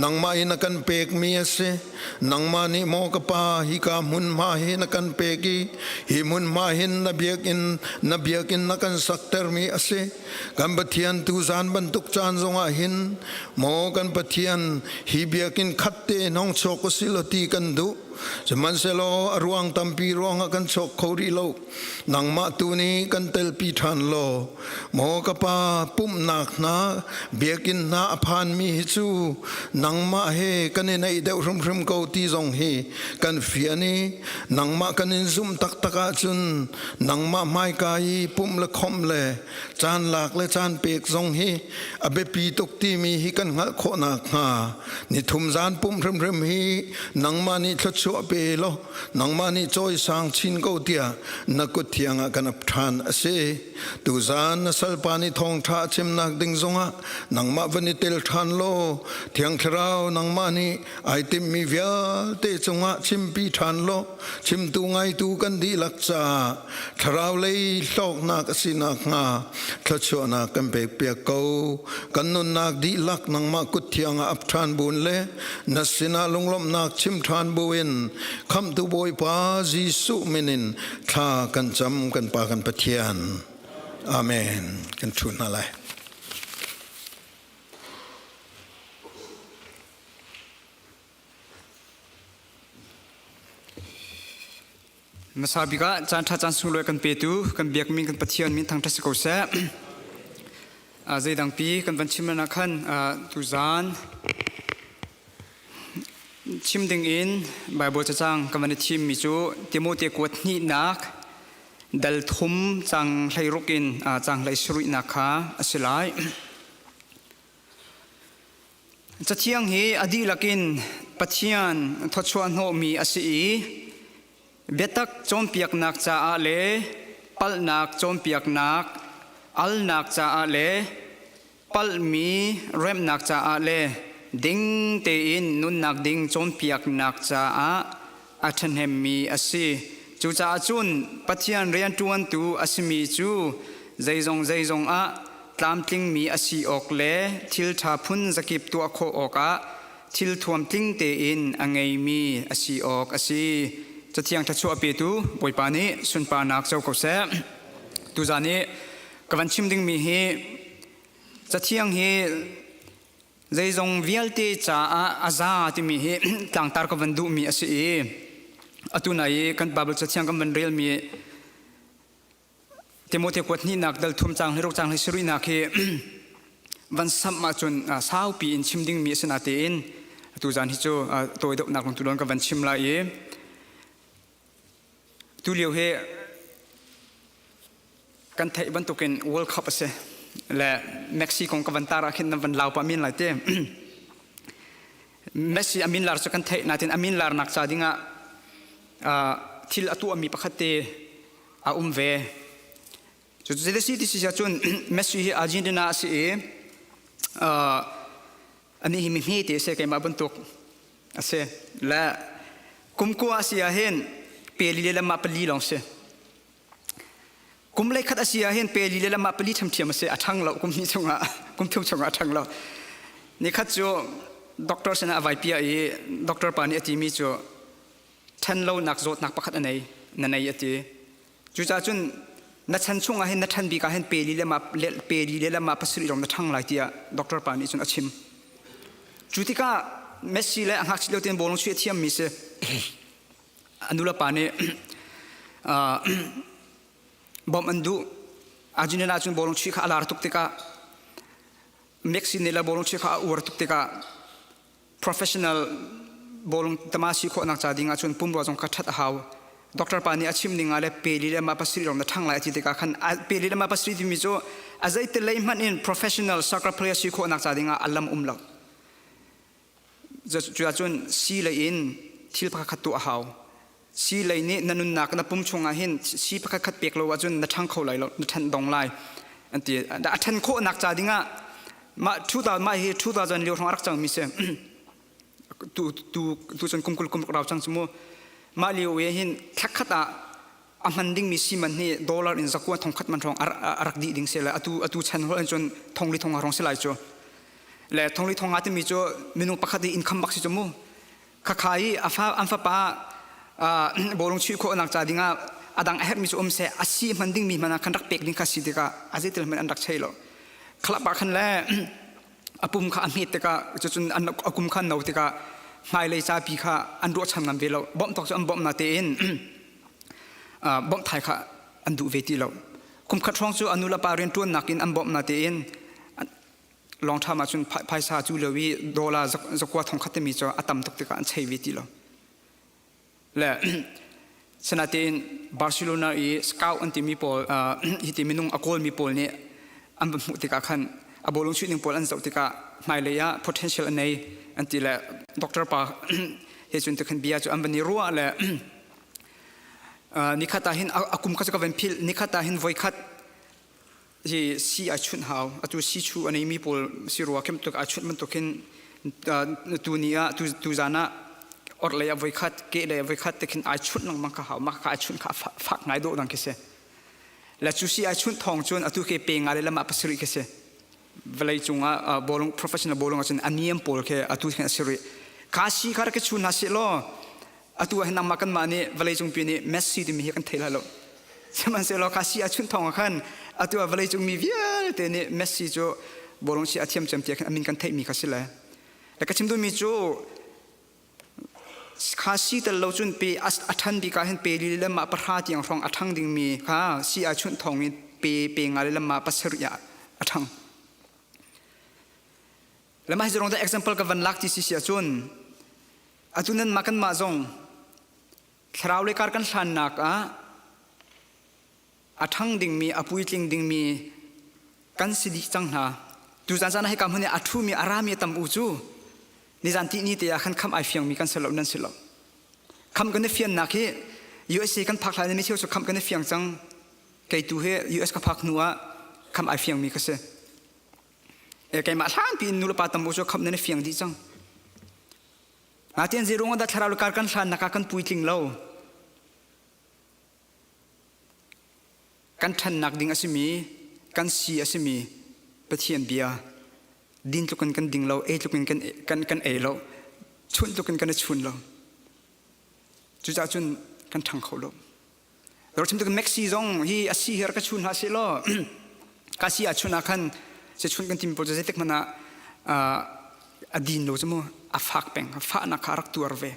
nangmah i na kan pekmi a si. Nangmah nih maw ka Pa hika hmunhma hi na kan pek i hi hmunhma hin na biakinn na biakinn na kan saktermi a si. Kan Pathian tuzan bantuk caan zongah hin maw kan Pathian hi biakinn khat te hong chuak usih law ti kan duh. Sihmanhsehlaw a ruang tampi ruangah kan chuak kho rih lo. Nangmah tu nih kan telpi ṭhan law maw ka pa pumhnak hna biakinn hna a phanmi hi cu nangmah he kan i naih deuh hrimhrim ko ti zong hi kan fian i nangmah kan in zumh taktak ahcun nangmah hmaika i pumh le khomh le caan lak le caan pek zong hi a biapi tuk timi hi kan hngalh khawh nakhnga nithum zan pumh hrimhrim hi nangmah nih thluachuah pe law nangmah nih cawisang chin ko tiah na kut thiang ah kan ap ṭhan a si. Tuzaan na salpa nih thawngṭha a chimnak ding zongah nangmah van i tel ṭhan law Thiang Thlarau nangmah nih ai timhmi vialte cungah chimpi ṭhan law chimtu ngaitu kan dihlak caah thlarau lei hlawknak a si nakhnga thluachuahnak kan pekpiak ko. Kan nunnak dihlak nangmah kut thiang ah ap ṭhan buin le na sinah lunglawmhnak chim ṭhan buin Khamhtu Bawipa Jesuh min in thla kan cam kan Pa kan Pathian. Amen. Kan ṭhu hna lai. Hmasa bik ah caan ṭha caan sunglawi kan petu kan biakmi kan Pathian min thangṭhat si ko seh. Zeidang pi kan van chim ah khan tuzaan chim ding in Bible cacang kan van i thimmi cu Timote kuat hnihnak dal thum cang hleiruk in cang hlei sarihnak kha a si lai. Cathiang hi a dihlak in Pathian thawchuah hnawhmi a si i biatak cawnpiaknak caah le palhnak cawnpiaknak, alnak caah le palhmi remhnak caah le ding tein nunnak ding cawnpiaknak caah a ṭhahnemmi a si. Cucaah cun Pathian rianṭuantu a simi cu zeizong zeizong ah tlamtlingmi a si awk le thil ṭha phun zakip tuah khawh awkah thil thuam tling tein a ngeimi a si awk a si. Cathiang thluachuah petu Bawipa nih sunparnak co ko seh. Tuzaan i ka van chim dingmi hi Cathiang hi zeizong vialte caah a za timi hi tlangtar ka van duhmi a si i atu nai i kan Bible cathiang kan van relmi Timote kuat hnihnak dal thum cang hliruk cang hlei hi van samh ahcun saupi in chim dingmi a si natein atu zan hi cu tawi deuhnak lung tu ka van chim lai i tu lio hi kan theih bantukin World Cup a si le Messi kong ka van tar ah khin nan van lau pah men lai te Messi a min lar cu kan theih natin a min larnak ca dingah thil a tuahmi pakhat te a um ve. Cu zei ti si cun Messi hi Argentina a si i ani hi mi hme te se keimah bantuk a si. Le kumkua a si ah hin peli le lamah pali lawng si. Kum lei khat a si ah hin peli le lamah pali ṭhiamṭhiam a si. A ṭhang lo kum hnih chungah kum thum chungah a ṭhang lo. Nikhat cu doctor sinah a vai pia i doctor pa nih a timi cu ṭhen lonak zawtnak pakhat a nei na nei a ti. Cucaah cun na chan chungah hin na ṭhan bik ah hin peli le mah peli le lamah pasarih lawng na ṭhang lai tiah doctor pa nih cun a chim. Cu tikah Messi le a ngakchia lio tein bawlung chuih a thiammi si. A nulepa nih bawmh an duh. Argentina cun bawlung chuih kha a lar tuk tikah Messi nih le bawlung chuih kha a uar tuk tikah professional bawlung tama si khawhnak ca ding ahcun pumrua zong kha ṭhat a hau. Doctor pa nih a chim ning ah le peli le mah pasarih lawng na ṭhang lai a ti tikah khan peli le mah pasarih timi cu a zeiti lei hmanh in professional soccer player si khawhnak ca ding ah a lam um lo. Cu ahcun si lei in thil pakhat khat tuah a hau. Si lei nih na nunnak na pum chungah hin si pakhat khat pek lo ahcun na ṭhang kho lai lo, na ṭhan dong lai. An ti. A ṭhan khawhnak ca dingah mah 2000 mah hi 2000 lio hrawng a rak cangmi si. Tu tu tu cun kum kul kum rau cang cu mu. Mah lio i hin thlakhat ah a hman dingmi si man hi dollar in zakua thongkhat man hrawng a rak dih ding si le atu atu chan hol in cun thongli thong hrawng si lai cu. Le thongli thong nga timi cu minung pakhat i income bak si cu mu. Khakha i a fa an fapa bawlung chuih khawhnak ca dingah a dang a herhmi cu um seh a si hman dingmi hmanh ah khan rak pek ding kha si tikah a zeitil hmanh an rak chei lo. Khalap ah khan le a pum kha a hmet tikah cucun a kum kha no tikah hmailei capi kha an ruahchan ngam ve lo. Bawmh tawk cu an bawmh na tein bawmh thai kha an duh ve ti lo. Kum khat hrawng cu a nu le pa rianṭuannak in an bawmh na tein long term ahcun phaisa cu lo i dollar zakua thong khat timi cu a tam tuk tikah an chei ve ti lo. Le sinatein Barcelona i scout an timi pawl hi ti minung a kawlmi pawl nih an va hmuh tikah khan a bawlung chuih ning pawl an zoh tikah hmailei ah potential a nei an ti le doctor pa he cun tikhan bia cu an van i ruah le nikhat ah hin a kum kha cu ka van philh nikhat ah hin voikhat hi si ai chunh hau atu si chu a neimi pawl si rua khem tuk ai chunh bantuk hin tu ni ah tu tu zan ah orhlei a voikhat ke lei a voikhat te khin ai chunh lengmang kha hau mah kha ai chunh kha fak ngai dawh dang khi si le cu si ai chunh thawng cun atu ke pe nga le lam ah pasarih khi si vawlei cungah bawlung professional bawlung ahcun a niam pawl khi atu khin a si rih kha si kha rak chun hna seh law atu ah hin nangmah kanmah nih vawlei cungpi nih Messi timi hi kan thei lai lo sihmanhsehlaw kha si a chunh thawng ah khan atu ah vawlei cung mi vialte nih Messi cu bawlung si a thiam cem tiah khan a min kan theihmi kha si le le ka chim duhmi cu kha si tel lo cun pe a ṭhan bik ah hin pe li le mah pahra tiang hrawng a ṭhang dingmi kha si a chunh thawng in pe pe nga le mah pasarih ah a ṭhang le mah hi zong example ka van lak ti si si ahcun atu nan mah kan mah zong thlarau le kar kan hlannak ah a ṭhang dingmi a puitling dingmi kan si dih cang hna tuzan caan ah hika hmun i a ṭhumi a rami a tam u cu nizan ti ni te ah khan kham ai fiangmi kan si lo nan si lo kham kan i fiannak hi USA kan phak hlan mi cheu cu kham kan i fiang cang kei tu hi US ka phak hnu ah kham ai fiangmi ka si e keimah hlan piin nu le pa tam u cu kham nan i fiang dih cang Natin zeirung dah thlarau le kar kan hlannak ah kan puitling lo Kan ṭhannak ding a simi, kan si a simi Pathian bia din tluk in kan ding lo, ei tluk in kan, kan, kan ei lo, chunh tluk in kan i chun lo. Cucaah cun kan ṭhang kho lo. Ro chim tuk Maxi zong hi a si hi rak ka chun hlah seh law ka si ah chun ah khan se chun kan tim pawl cu zeitik hmanh ah a din lo cu mu a fak peng fahnak kha a rak tuar ve.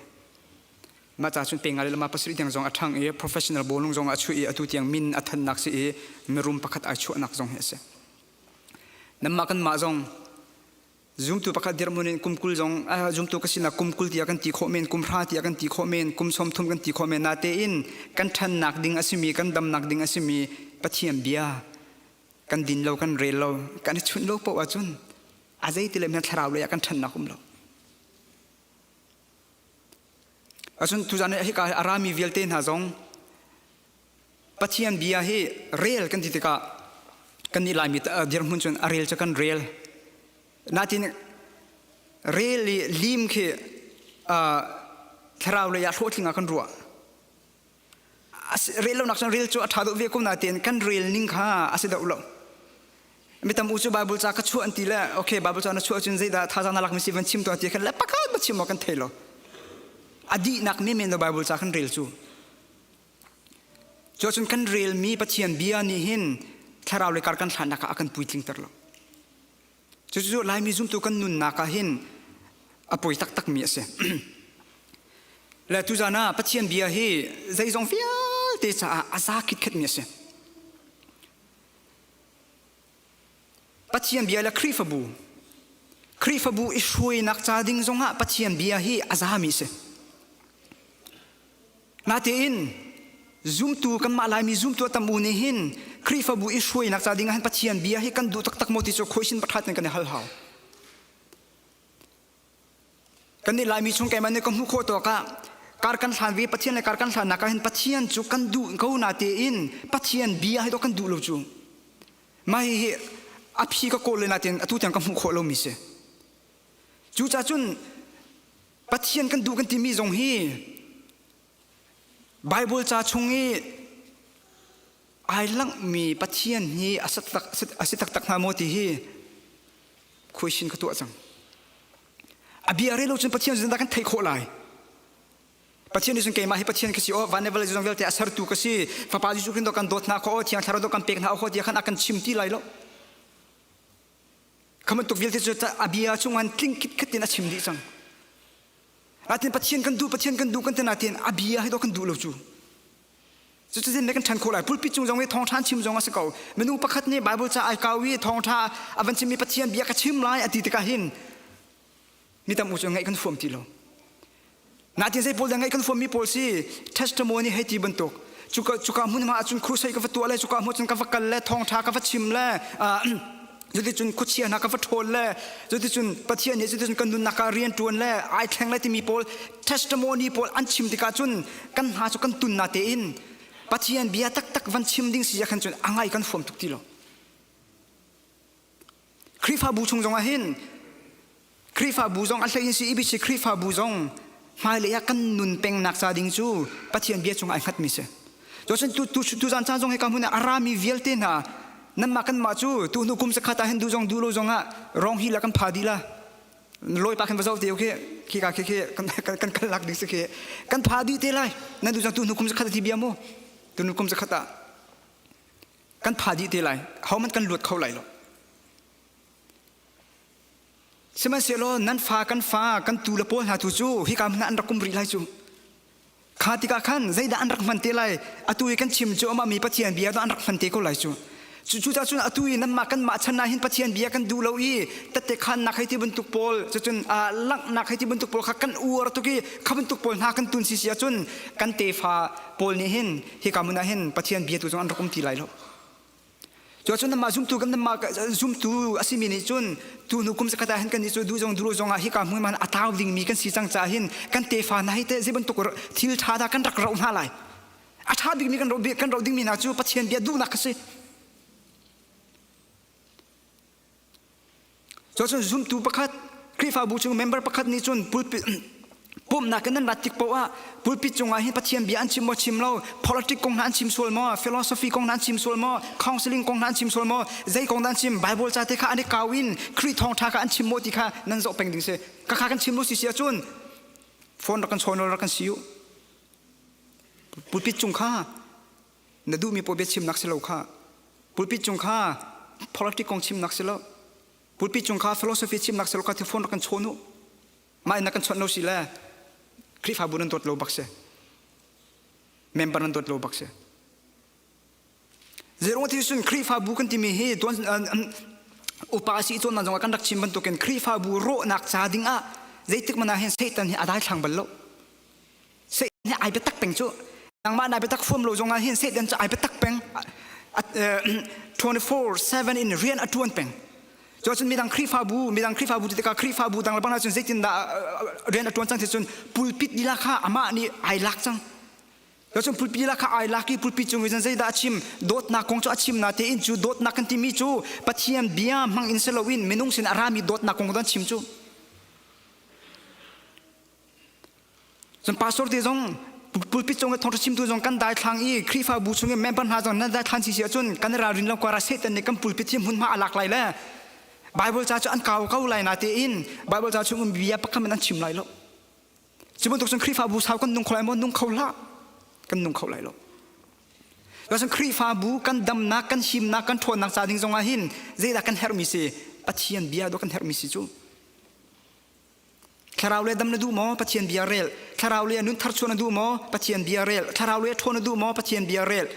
Mah ca cun penga le lama pasarih tiang zong a ṭhang i professional bawlung zong a chuah i atu tiang min a thannak si i mirum pakhat ai chuahnak zong hi a si. Nanmah kanmah zong zumtu pakhat dirhmun in kum kul zong zumtu ka sinak kum kul tiah kan ti khawh men kum hra tiah kan ti khawh men kum sawm thum kan ti khawh men natein kan ṭhannak ding a simi kan damnak ding a simi Pathian bia kan din lo kan rel lo kan i chunh lo paoh ahcun a zeiti le thlarau lei ah kan ṭhannak um lo. Acun tuzan i hika a rami vialte hna zong Pathian bia hi rel kan ti tikah. Kan nih Laimi dirhmun cun a rel cu kan rel. Natin rel i lim khi thlarau lei ah hlawhtling ah kan ruah. Rel lonak cun rel cu a ṭha deuh ve ko nain kan rel ning kha a si deuh lo. Mi tam u cu Bible ca ka chuah an ti le okay Bible ca na chuah cun zeidah thazaang na lak mi si van chim tuah ti khan le pakhat ba chim awk kan thei lo. A dihnak menmen lo Bible ca kan rel cu. Cu cun kan relmi Pathian bia nih hin thlarau le kar kan hlannak ah a kan puitlingter lo. Cucu Laimi zumtu kan nunnak ah hin a poi taktakmi a si. Le tuzan ah Pathian bia hi zeizong vialte caah a za khitkhetmi a si. Pathian bia le Khrihfabu Khrihfabu i hruainak ca ding zongah Pathian bia hi a zami a si. Natein zumtu kanmah Laimi zumtu a tam u nih hin Khrihfabu i hruainak ca ding ah hin Pathian bia hi kan duh taktak maw ti cu khuaisin pakhat in kan i hal hau. Kan nih Laimi chung keimah nih ka hmuh khawh tawk ah kar kan hlan ve Pathian le kar kan hlannak ah hin Pathian cu kan duh ko natein Pathian bia hi dawh kan duh lo cu. Mah hihi a phi ka kawl le natein atu tiang ka hmuh khawh lomi si. Cucaah cun Pathian kan duh kan timi zong hi Bible ca chung i ai langhmi Pathian hi a si taktak hnga maw ti hi question ka tuah cang. A bia rel lo cun Pathian zeitindah kan theih khawh lai? Pathian nih cun keimah hi Pathian ka si aw van le vawlei zong vialte a sertu ka si Fapa Jesuh Khrist kan dawt hna kho aw Thiang Thlarau kan pek hna aw tiah khan a kan chim ti lai lo. Kha bantuk vialte cu a bia chungah tling khitkhat in a chim dih cang. Natin Pathian kan duh, Pathian kan duh kan ti natin a bia hi dawh kan duh lo cu. Cuticun kan ṭhan khawh lai. Pulpit cung zong i thawngṭha an chim zong a si ko. Minung pakhat nih Bible ca ai kau i thawngṭha a van chimmi Pathian bia ka chim lai a ti tikah hin mi tam u cu ngaih kan fuam ti lo. Natin zei pawl dah ngaih kan fuammi pawl si testimony hei ti bantuk cuka cuka hmun hma ahcun crusade ka va tuah le cuka hmun cun ka va kal le thawngṭha ka va chim le cuticun khuachia hna ka va ṭhawl le cuticun Pathian nih cuticun kan nunnak ah rian ṭuan le ai thleng le timi pawl testimony pawl an chim tikah cun kan hna cu kan tun na tein Pathian bia taktak van chim ding si ah khan cun a ngai kan fuam tuk ti lo. Khrihfabu chung zongah hin Khrihfabu zong a hlei in si EBC Khrihfabu zong hmailei ah kan nun pengnak ca ding cu Pathian bia cungah ai hngatmi si. Cun tu tu tu zan caan zong hi ka hmun ah a rami vialte hna nanmah kanmah cu tu hnu kum zakhat ah hin duh zong duh lo zong ah rong hi la kan pha dih la lawi pa khan va zoh te okay khi ka khi khi kan kan kan lak ding si khi kan pha dih te lai nan duh zong tu hnu kum zakhat ti bia mu tu hnu kum zakhat ah kan pha dih te lai hohmanh kan luat kho lai lo sihmanhsehlaw nan fa kan fa kan tu le pawl hna tu cu hika hmun ah an rak um rih lai cu kha tikah khan zeidah an rak hman te lai atu i kan chim cu amah mi Pathian bia dah an rak hman te ko lai cu cucaah cun atu i nanmah kanmah chan ah hin Pathian bia kan duh lo i tette khannak hei ti bantuk pawl cucun langhnak hei ti bantuk pawl kha kan uar tuk i kha bantuk pawl hna kan tun si si ahcun kan tefa pawl nih hin hika hmun ah hin Pathian bia tu zong an rak um ti lai lo. Cuacun nanmah zumtu kan nanmah zumtu a simi nih cun tu hnu kum zakhat ah hin kan nih cu duh zong duh zong ah hika hmun man a tau dingmi kan si cang caah hin kan tefa hna hi teh zei bantuk thil ṭha dah kan rak roh hna lai. A ṭha bikmi kan roh kan roh dingmi hna cu Pathian bia duhnak a si. Cuacun zumtu pakhat Khrihfabu chung member pakhat nih cun pulpit pumhnak in nan rat tik paoh ah pulpit cungah hin Pathian bia an chim maw chim lo politic kong hna an chim sual maw philosophy kong hna an chim sual maw counseling kong hna an chim sual maw zei kong dah an chim Bible ca te kha an i kau in Khrih thawngṭha kha an chim maw ti kha nan zoh peng ding si ka kha kan chim lo si si ahcun phone rak kan chawn rak kan si u pulpit cung kha na duhmi paoh biachimnak si lo kha pulpit cung kha politic kong chimnak si lo pulpit cung kha philosophy chimnak si lo kha phone rak kan chawn u mah in na kan chawnh lo si le Khrihfabu nan dawt lo bak si member nan dawt lo bak si Zerong ti sun Khrihfabu kan timi hi tuan upa si cawn nan zong kan rak chim bantukin Khrihfabu rawhnak ca ding ah zeitik mana hin Satan hi a dai thlang bal lo Satan hi ai biatak peng cu nangmah nai biatak fuam lo zongah hin Satan cu ai biatak peng 24/7 in rian a tuan peng cu cun midang Khrihfabu midang Khrihfabu ti tikah Khrihfabu dang le bang cun zeitin dah rian a tuan cang ti cun pulpit lila kha amah nih ai lak cang. Cun pulpi la kha ai lak i pulpi cung i zeidah a chim dawtnak kong cu a chim na tein cu dawtnak kan timi cu Pathian bia hmang in si loin minung sin a rami dawtnak kong kan chim cu. Cun pastor te zong pulpit cung i thawngṭha chimtu zong kan daithlang i Khrihfabu chung i member hna zong nan daithlan si si ahcun kan ralrin lo kara Satan nih kan pulpit hi hmunhma a lak lai le Bible ca cu an kau ko lai na tein Bible ca chung bia pakhat in an chim lai lo. Cu bantuk cun Khrihfabu sau kan nung kho lai maw? Nung kho hlah. Kan nung kho lai lo. Cun Khrihfabu kan damnak, kan himnak, kan ṭhawnnak ca ding zongah hin zeidah kan herhmi si? Pathian bia dawh kan herhmi si cu. Thlarau le dam na duh maw? Pathian bia rel. Thlarau le nun tharchuah na duh maw? Pathian bia rel. Thlarau le ṭhawn na duh maw? Pathian bia rel.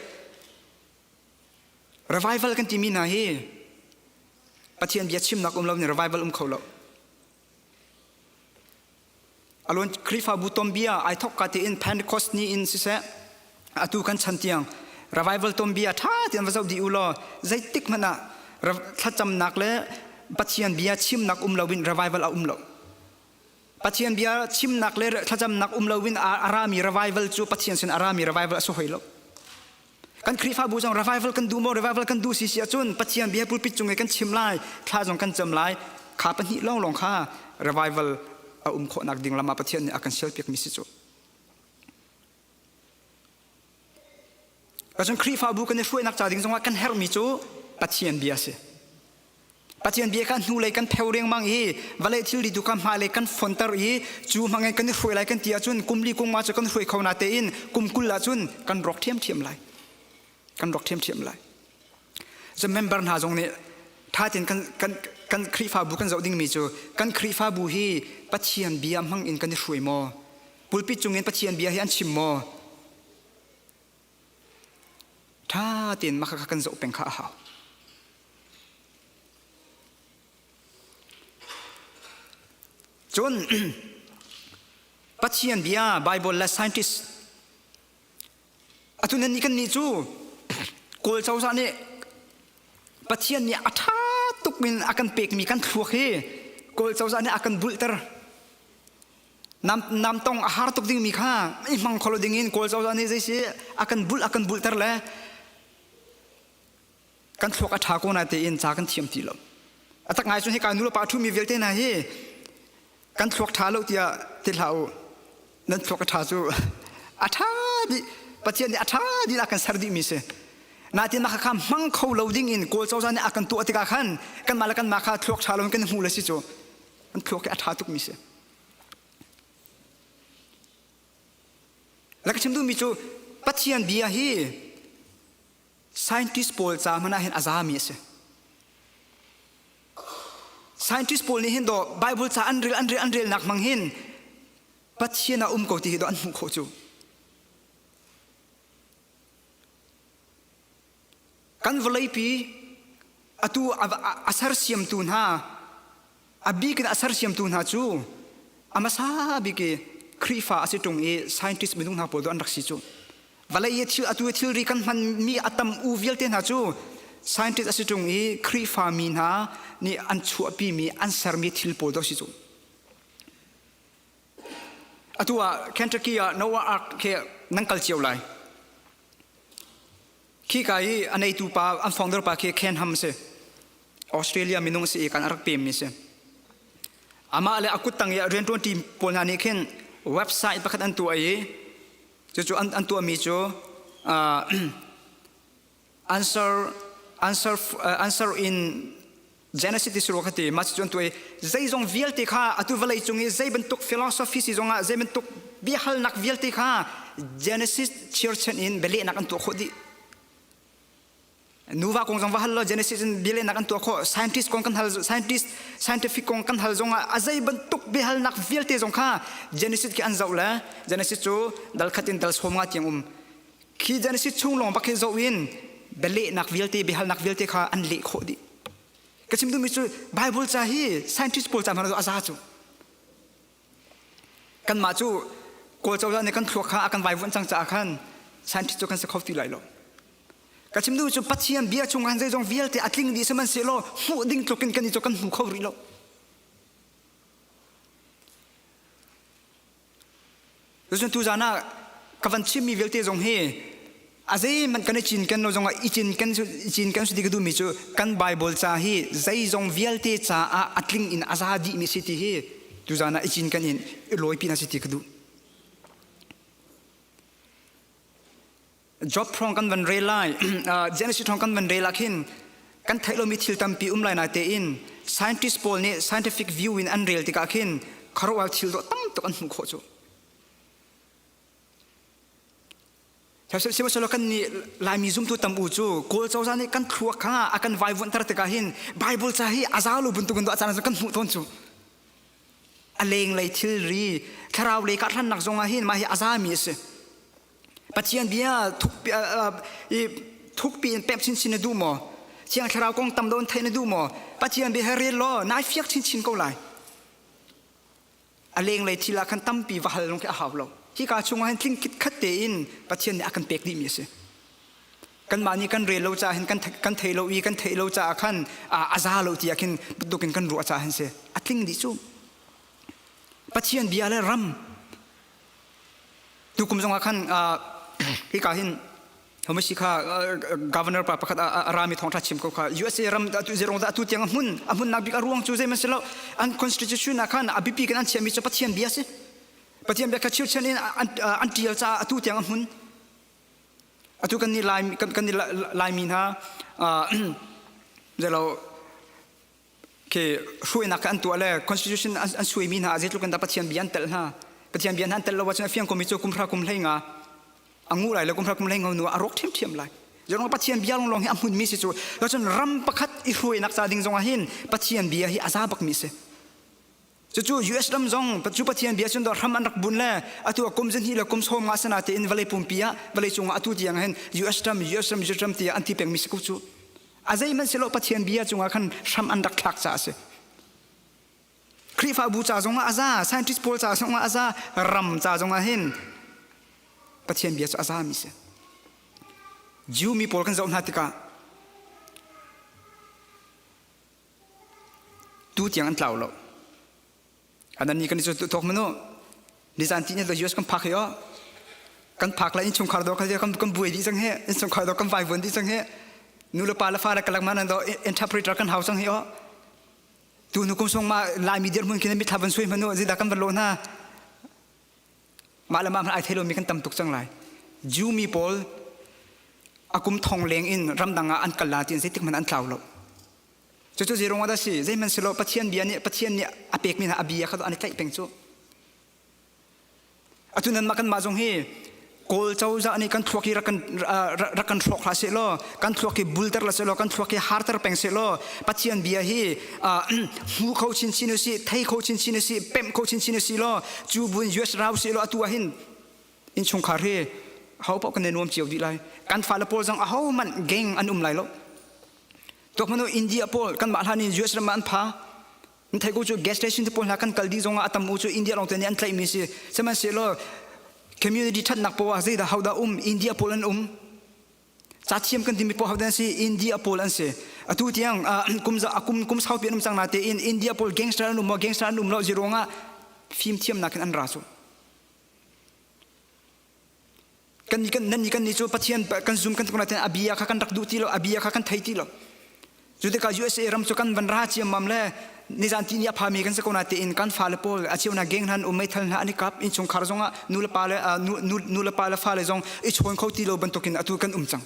Revival kan timi hna hi Pathian bia chimnak um lo ni revival um kho lo. Alon Khrihfabu tombia ai thok ka tein Pentecost ni in siseh atu kan chan tiang revival tombia tha tein va zoh dih u law zeitik hmanh ah thlacamnak le Pathian bia chimnak um loin revival a um lo. Pathian bia chimnak le thlacamnak um loin a rami revival cu Pathian sin a rami revival a si hoi lo. Kan Khrihfabu zong revival kan duh maw revival kan duh si si ahcun Pathian bia pulpit cung i kan chim lai thla zong kan cam lai kha pahnih lawnglawng kha revival a um khawhnak ding lam ah Pathian nih a kan sialpiakmi si cu. Cun Khrihfabu kan i hruainak ca ding zongah kan herhmi cu Pathian bia si. Pathian bia kha hnulei kan pheu riangmang i vawlei thilri tu kha hmailei kan fonter i cu hmangin kan i hruai lai kan ti ahcun kum li kum nga cu kan hruai kho na tein kum 20 ahcun kan rawk ṭhiamṭhiam lai. Kan rawk ṭhiamṭhiam lai. Cun member hna zong nih ṭha tein kan, kan, kan Khrihfabu kan zoh dingmi cu kan Khrihfabu hi Pathian bia hmang in kan i hruai maw? Pulpit cungin Pathian bia hi an chim maw? Ṭha tein mah kha kan zoh peng kha a hau. Cun Pathian bia Bible le scientist atu nan nih kan nih cu Kawl cozah nih Pathian nih a ṭha tuk in a kan pekmi kan thluak hi Kawl cozah nih a kan bulhter. Nam namtong a har tuk dingmi kha i hmang kho lo dingin Kawl cozah nih zei si a kan bulh a kan bulhter le kan thluak a ṭha ko na tein ca kan thiam ti lo. A tak ngai cun hika nu le pa ṭhumi vialte hna hi kan thluak ṭha lo tiah ti hlah u. Nan thluak a ṭha cu a ṭha dih Pathian nih a ṭha dih a kan ser dihmi si. Natin mah kha hmang kho lo ding in Kawl cozah nih a kan tuah tikah khan kanmah le kanmah kha thluak ṭha lo in kan hmu le si cu. An thluak hi a ṭha tukmi si. Le ka chim duhmi cu Pathian bia hi scientist pawl ca hmanh ah hin a zami a si. Scientist pawl nih hin dawh Bible ca an rel an rel an relnak hmang hin Pathian a um ko ti hi dawh an hmuh khawh cu. Kan vawleipi atu a sersiamtu hna a bik in a sersiamtu hna cu a hmasa bik i Khrihfa a si ṭung i scientist minung hna pawl tu an rak si cu. Vawlei i thil atu i thilri kan hmanmi a tam u vialte hna cu scientist a si ṭung i Khrihfa mi hna nih an chuahpimi an sermi thil pawl tu a si cu. Atu ah Kentucky ah Noah Ark khi nan kal cio lai. Khika i a neitu pa an founder pa khi Ken Ham si. Australia minung si i kan rak pem mi si. Amah le a kuttang i rianṭuan team pawl hna nih khin website pakhat an tuah i cucu an, an tuahmi cu uh, answer answer uh, answer in Genesis ti suru kha ti mah cu an tuah i zeizong vialte kha atu vawlei cung i zei bantuk philosophy si zongah zei bantuk biahalnak vialte kha Genesis chirchan in bialehnak an tuah khawh dih nuva kong zong va hal lo Genesis in bialehnak an tuah khawh scientist kong kan hal scientist scientific kong kan hal zongah a zei bantuk biahalnak vialte zong kha Genesis khi an zoh le Genesis cu dal khat in dal sawm nga tiang um khi Genesis chung lawng bak khi zoh in bialehnak vialte biahalnak vialte kha an leh khawh dih ka chim duhmi cu Bible ca hi scientist pawl ca hmanh a za cu kanmah cu kawl cozah nih kan thluak kha a kan vaivuan cang caah khan scientist cu kan si kho ti lai lo ka chim duh cu Pathian bia chung khan zeizong vialte a tling dih sihmanhsehlaw hmuh ding tluk in kan i cu kan hmu kho rih lo Cun tuzaan ah Ka van chimmi vialte zong hi a zeihmanh kan i cinken lo zongah i cinken i cinken si ti ka duhmi cu kan Bible ca hi zeizong vialte caah a tling in a za dihmi si ti hi tuzan ah i cinken in i lawipi hna si ti ka duh. Job thawng kan van rel lai Genesis thawng kan van rel ah khin kan theih lomi thil tampi um lai na tein scientist pawl nih scientific view in an rel tikah khin khuaruahhar thil dawh tam tuk an hmuh khawh cu. Sihmanhsehlaw kan nih Laimi zumtu tam u cu Kawl cozah nih kan thluak kha a kan vaivuanhter tikah hin Bible ca hi a za lo bantukin a caan kan hmuh tawn cu. A lenglei thilri thlarau lei kahhlannak zongah hin mah hi a zami a si. Pathian bia thukpi i thukpi in pek chinchin na duh maw? Thiang thlarau kong tam deuh in theih na duh maw? Pathian bia he rel law nai fiak chinchin ko lai. A lenglei thil ah khan tampi va hal lung khi a hau lo. Hika chungah hin tling khitkhat tein Pathian nih a kan pek dihmi a si. Kanmah nih kan rel lo caah hin kan kan thei lo i kan theih lo caah khan a za lo tiah khin bantukin kan ruah caah hin si. A tling dih cu. Pathian bia le ram tukum zongah khan hika hin Homasi kha governor pa pakhat a rami thawngtha chim ko kha USA ram atu zerong dah atu tiang a hmun a hmunnak bik a ruang cu zei man si lo an constitution ah khan a bipi kan an chiahmi cu Pathian bia si Pathian bia kha chirchan in an tial caah atu tiang a hmun atu kan ni lai kan ni laimi hna zelo khi hruainak an tuah le constitution an suaimi hna zeitluk in dah Pathian bia an telh hna Pathian bia an telh lo ahcun a fiang komi cu kumhra kum hlei nga a ngu lai le kumhra kum hlei nga nu a rawk ṭhiamṭhiam lai Zeirong Pathian bia lawnglawng hi a hmunmi si cu cun ram pakhat i hruainak ca ding zongah hin Pathian bia hi a za bakmi si Cucu US ram zong cu Pathian bia cun hram an rak bun le atu a kum zahnih le kum sawm nga sana tein vawlei pumpi ah vawlei cungah atu tiang hin US ram US ram US ram tiah an ti pengmi si ko cu. A zeihmanh silo Pathian bia cungah khan hram an rak thlak caah a si. Khrihfabu ca zongah a za, scientist pawl ca zongah a za, ram ca zongah hin Pathian bia cu a zami si. Jew mi pawl kan zoh hna tikah tu tiang an tlau lo. Anan ni kan i cu tok manu nizan ti ni US kan phak hi o kan phak la innchungkhar do kan kan buai dih cang he innchungkhar do kan vaivuan dih cang he nu le pa le fa le kalak man do interpreter kan hau cang hi o tu nu kum song ma laimi dir mun khin mi thla van sui manu zida kan van lo na mah le mah ai thei lomi kan tam tuk cang lai Jew mi pawl akum thong leng in ramdang ah an kal la tin zeitik man an tlau lo Cucu zeiruang ah dah si? Zeihmanh si lo Pathian bia nih Pathian nih a pekmi hna a bia kha an i tlaih peng cu. Atu nan mah kan mah zong hi Kawl cozah nih kan thluak hi rak kan rak kan hrawk hlah seh law kan thluak hi bulter la seh law kan thluak hi harter peng seh law Pathian bia hi hmu kho chinchin usih thei kho chinchin usih pemh kho chinchin usih law cu buin US rau seh law atu ah hin innchungkhar hi ho paoh kan i nuam cio dih lai kan fale pawl zong aho hmanh gang an um lai lo Tuak India pawl kan mah hlan in US ram ah an pha. An thei ko cu gas station te pawl hna kan kal dih zongah a tam u cu India lawng te nih an tlaihmi si. Sihmanhsehlaw community thatnak pawl ah zeidah hodah um India pawl an um. Cathiam kan timi pawl hodah an si India pawl an si. Atu tiang kum kum kum saupi an um cang na tein India pawl gangster an um maw gangster an um lo ziruangah fimthiamnak in an ra cu. Kan kan nan kan ni cu Pathian kan zum kan tukna ten a bia kha kan rak duh ti lo a bia kha kan thei ti lo cu tikah USA ram cu kan van ra ciammam le nizan ti ni a phami kan si ko na tein kan fale pawl a cheu na geng hnan um meithal hna an i kap innchungkhar zongah nu le pa le nu nu le pa le fale zong i chawn kho ti lo bantukin atu kan um cang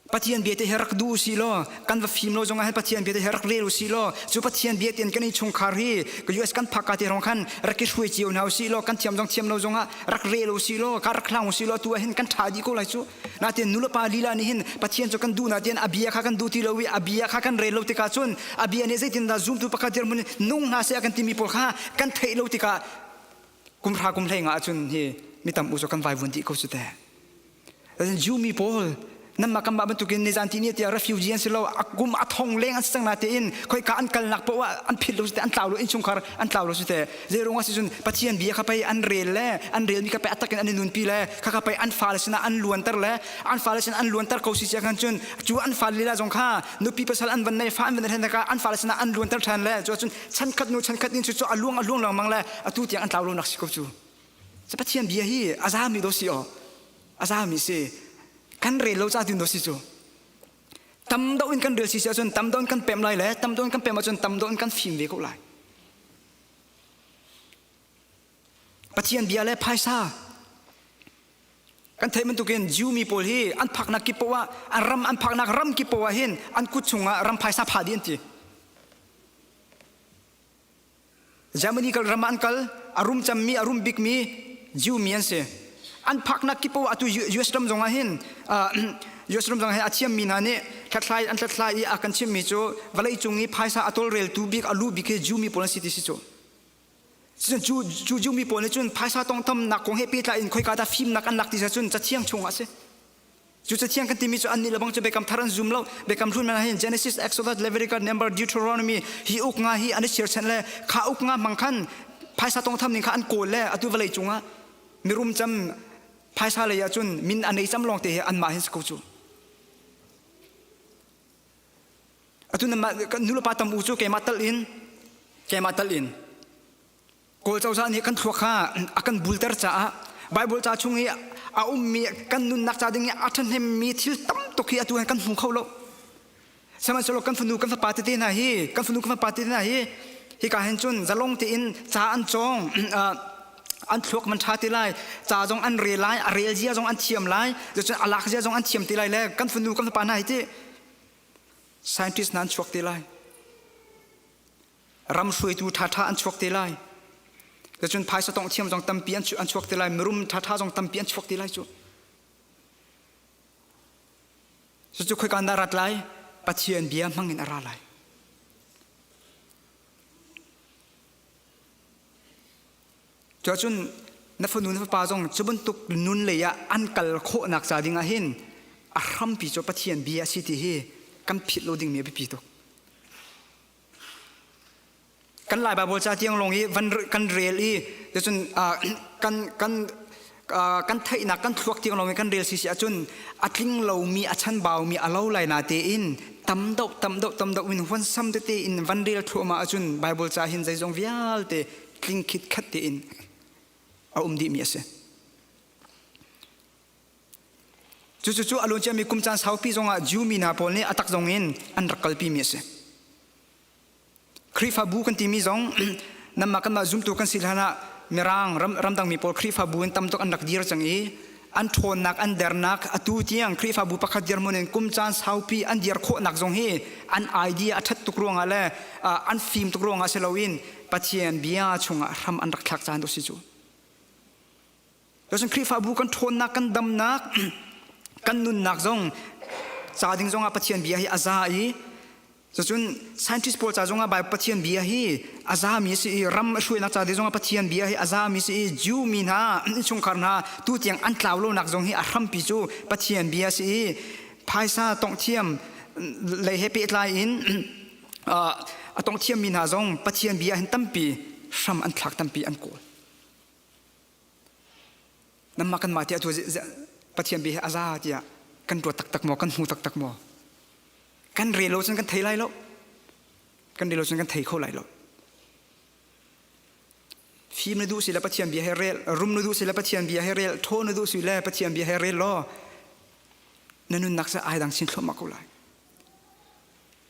Pathian bia te hi rak duh usih law kan va fim lo zongah hin Pathian bia te hi rak rel usih law cu Pathian bia tein kan innchungkhar hi US kan phak ka te rong khan rak i hruai cio hna usih law kan thiam zong thiam lo zongah rak rel usih law ka rak hlang usih law tu ah hin kan ṭha dih ko lai cu natin nulepa lila nih hin Pathian cu kan duh na tian a bia kha kan duh ti lo i a bia kha kan rel lo tikah cun a bia nih zeitindah zumtu pakhat dirhmun nung hna seh a kan timi pawl kha kan theih lo tikah kumhra kum hlei nga ahcun hi mi tam u cu kan vaivun dih ko cu teh Jew mi pawl Nanmah kanmah bantukin nizan ti ni tiah refugee an si lo a kum a thong leng an si cang na tein khoika an kalnak poah ah an philh lo si teh an tlau lo innchungkhar an tlau lo si teh zeiruang ah si cun Pathian bia kha pei an rel le an relmi kha pei a takin an i nunpi le kha kha pei an fale sinah an luanter le an fale sinah an luanter ko si sia khan cun cu an fale lila zong kha nupi pasal an van nei fa an van nei kha an fale sinah an luanter ṭhan le cu cun chankhat nu chankhat in cu cu a luang a luang lengmang le atu tiang an tlau lo nak si ko cu Pathian bia hi a zami do si aw a zami si kan rel lo ca tin do si cu tam do in kan rel si si ahcun tam do in kan pem lai le tam do in kan pem ahcun tam do in kan fim ve ko lai Pathian bia le phaisa kan theih bantukin Jew mi pawl hi an phaknak kip poah an ram an phaknak ram kip poah hin an kut chungah ram phaisa pha dih an ti Germany kal ram ah an kal a rum cammi a rum bikmi Jew mi an si an phaknak kip poah atu US ram zong ah hin US ram zong ah hin a thiammi hna nih hlathlai an hlathlai i a kan chimmi cu vawlei cung i phaisa a tawlreltu bik a lu bik hi Jew mi pawl an si ti si cu cu cu Jew mi pawl nih cun phaisa tawngthamnak kong he pehtlai in khoika dah fimnak an lak ti cun cathiang chung ah a si Cu cathiang kan timi cu annih lebang cu Biakam Thar an zum lo. Biakam Hlun man hin Genesis, Exodus, Leviticus, Number, Deuteronomy hi uk nga hi an i chirchan le kha uk nga hmang khan phaisa tongtham ning kha an kawl le atu vawlei cungah mirum cam phaisa lei ah cun min an ei cam lawng te hi anmah hin si ko cu. Atu nan nulepa tam u cu keimah tal in keimah tal in Kawl cozah nih kan thluak kha a kan bulter caah Bible ca chung i a ummi kan nunnak ca ding i a ṭhahnemmi thil tam tuk hi atu hin kan hmu kho lo. Sihmanhsehlaw kan fanu kan fapa tete hna hi kan fanu kan fapa tete hna hi hika hin cun zalong tein ca an cawng an thluak man ṭha te lai ca zong an rel lai a rel zia zong an thiam lai cun a lak zia zong an thiam te lai le kan fanu kan fapa hna hi ti scientist hna an chuak te lai ram hruaitu ṭhaṭha an chuak te lai cun phaisa tongh thiam zong tampi an chuak te lai mirum ṭhaṭha zong tampi an chuak te lai cu cucu khoika dah rat lai Pathian bia hmang in a ra lai Cuacun na fanu na fapa zong cu bantuk nun lei ah an kal khawhnak ca ding ah hin a hrampi cu Pathian bia a si ti hi kan philh lo dingmi a biapi tuk. Kan Lai Baibal ca tiang lawng i van kan rel i cun kan kan kan theihnak kan thluak tiang lawng i kan rel si si ahcun a tling lomi a chanbaumi a lo lai na tein tam deuh tam deuh tam deuh in huansam tete in van rel thluahmah ahcun Bible ca hin zeizong vialte tling khit khat tein a um dihmi a si. Cucu a luan ciami kum caan saupi zongah Jew mi hna pawl nih a tak zong in an rak kalpimi a si. Khrihfabu kan timi zong nanmah kanmah zumtu kan si hlan ah Mirang ram, ramdangmi pawl Khrihfabu in tam tuk an rak dir cang i an ṭhawnnak an dernak atu tiang Khrihfabu pakhat dirhmun in kum caan saupi an dir khawhnak zong hi an idea a ṭhat tuk ruangah le an fim tuk ruangah si loin Pathian bia chungah hram an rak thlak caan tu si cu. Cun Khrihfabu kan ṭhawnnak, kan damnak, kan nunnak zong ca ding zongah Pathian bia hi a za i cucun scientist pawl ca zongah Bible Pathian bia hi a zami a si i ram a hruainak ca ding zongah Pathian bia hi a zami a si i Jew mi hna innchungkhar hna tutiang an tlau lonak zong hi a hrampi cu Pathian bia a si i phaisa tonghthiam lei he pehtlai in a tonghthiammi hna zong Pathian bia hin tampi hram an thlak tampi an kawl. Nanmah kanmah tiah tu Pathian bia hi a za tiah kan ruat taktak maw kan hmu taktak maw kan rel lo cun kan thei lai lo kan rel lo cun kan thei kho lai lo fim na duh si le Pathian bia he rel rum na duh si le Pathian bia he rel thaw na duh si le Pathian bia he rel law na nunnak cu ai dang chin thluahmah ko lai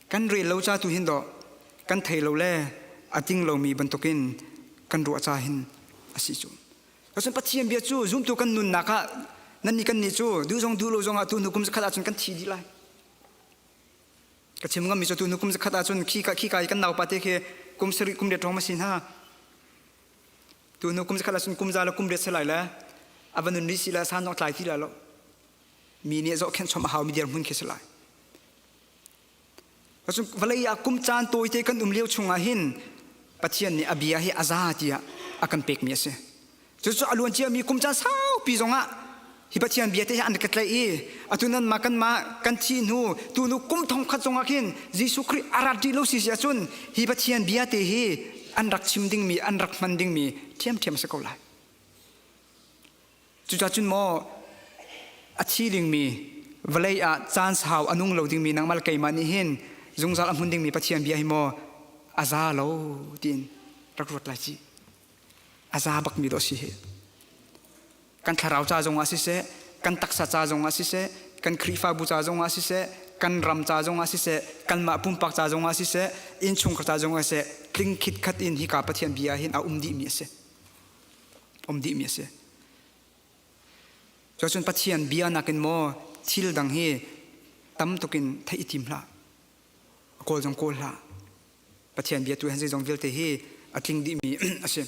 Kan rel lo ca tu hin dawh kan thei lo le a ting lomi bantukin kan ruah ca hin a si cu. Cun Pathian bia cu zumtu kan nunnak ah nannih kan nih cu duh zong duh lo zong ah tu hnu kum zakhat ahcun kan thi dih lai. Ka chim ngammi cu tu hnu kum zakhat ahcun khi ka khi ka i kan naupa te khi kum sarih kum riat hrawng ma si hna. Tu hnu kum zakhat ahcun kum za le kum riat si lai le a va nun rih si le san zong tlai ti lai lo. Mi nih zohkhenh chom a haumi dirhmun khi si lai. Cun vawlei ah kum caan tawite kan um lio chungah hin Pathian nih a bia hi a za tiah a kan pekmi a si. Cucu a luan ciami kum caan saupi zongah Hi Pathian bia te hi an ka tlaih i atu nan mah kan mah kan thi hnu tu nu kum thong khat zongah khin Jesuh Khrih a rat rih lo si si ahcun hi Pathian bia te hi an rak chim dingmi an rak hman dingmi ṭhiamṭhiam a si ko lai. Cucaah cun maw a thi dingmi vawlei ah caan sau a nung lo dingmi nangmah le keimah nih hin zungzal a hmun dingmi Pathian bia hi maw a za lo tiin rak ruat lai ci. A za bakmi dawh si hi. Kan thlarau ca zongah siseh, kan taksa ca zongah siseh, kan Khrihfabu ca zongah siseh, kan ram ca zongah siseh, kanmah pumpak ca zongah siseh, innchungkhar ca zongah siseh, tling khitkhat in hika Pathian bia hin a um dihmi a si. Um dihmi a si. Cuacun Pathian bia nakin maw thil dang hi tam tukin theih i tim hlah. A kawl zong kawl hlah. Pathian bia tu hen zeizong vialte hi a tling dihmi a si.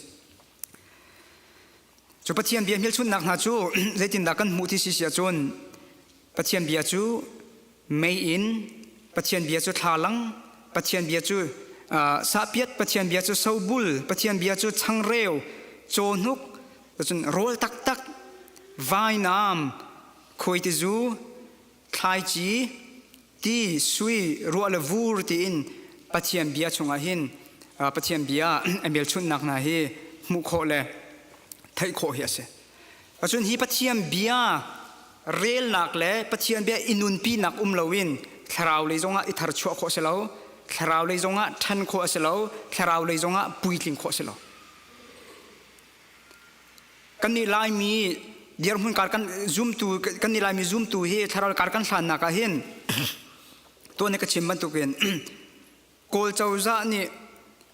Cu Pathian bia hmelchunhnak hna cu zeitindah kan hmuh ti si si ahcun Pathian bia cu mei in Pathian bia cu thlalang Pathian bia cu sahpiat Pathian bia cu sobul Pathian bia cu changreu cawhnuk cun rawl taktak vainam khuaitizu thlaici ti sui ruah le vur tiin Pathian bia chungah hin Pathian bia a hmelchunhnak hna hi hmuh khawh le theih khawh hi a si. Cun hi Pathian bia relnak le Pathian bia i nunpinak um loin thlarau lei zongah i tharchuah khawh a si lo, thlarau lei zongah ṭhan khawh a si lo, thlarau lei zongah puitling khawh a si lo. Kannih Laimi dirhmun kar kan zumtu kannih Laimi zumtu hi thlarau kar kan hlannak ah hin tuan ka chim bantukin Kawl cozah nih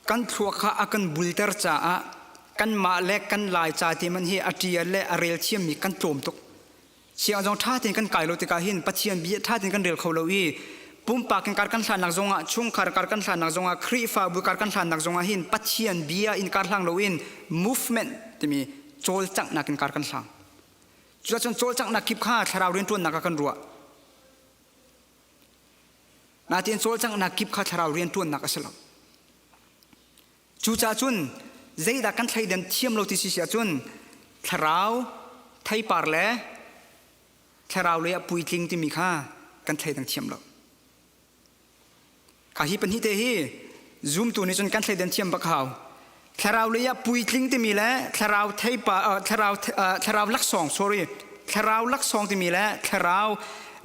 kan thluak kha a kan bulter caah kanmah le kan Lai ca ti man hi a ṭial le a rel thiammi kan tlawm tuk. Siang zong ṭha tein kan kai lo tikah hin Pathian bia ṭha tein kan rel kho lo i pumpak in kar kan hlannak zongah chungkhar kar kan hlannak zongah Khrihfabu kar kan hlannak zongah hin Pathian bia in kar hlang loin movement timi cawlcanghnak in kar kan hlang. Cuacun cawlcanghnak kip kha thlarau rianṭuannak ah kan ruah. Natin cawlcanghnak kip kha thlarau rianṭuannak a si lo. Cucaah cun zeidah kan thleidan thiam lo ti si si ahcun thlarau theipar le thlarau lei ah puitling timi kha kan thleidang thiam lo. Kha hi pahnih te hi zumtu nih cun kan thleidan thiam bak hau. Thlarau lei ah puitling timi le thlarau theipa thlarau thlarau laksawng sorry thlarau laksawng timi le thlarau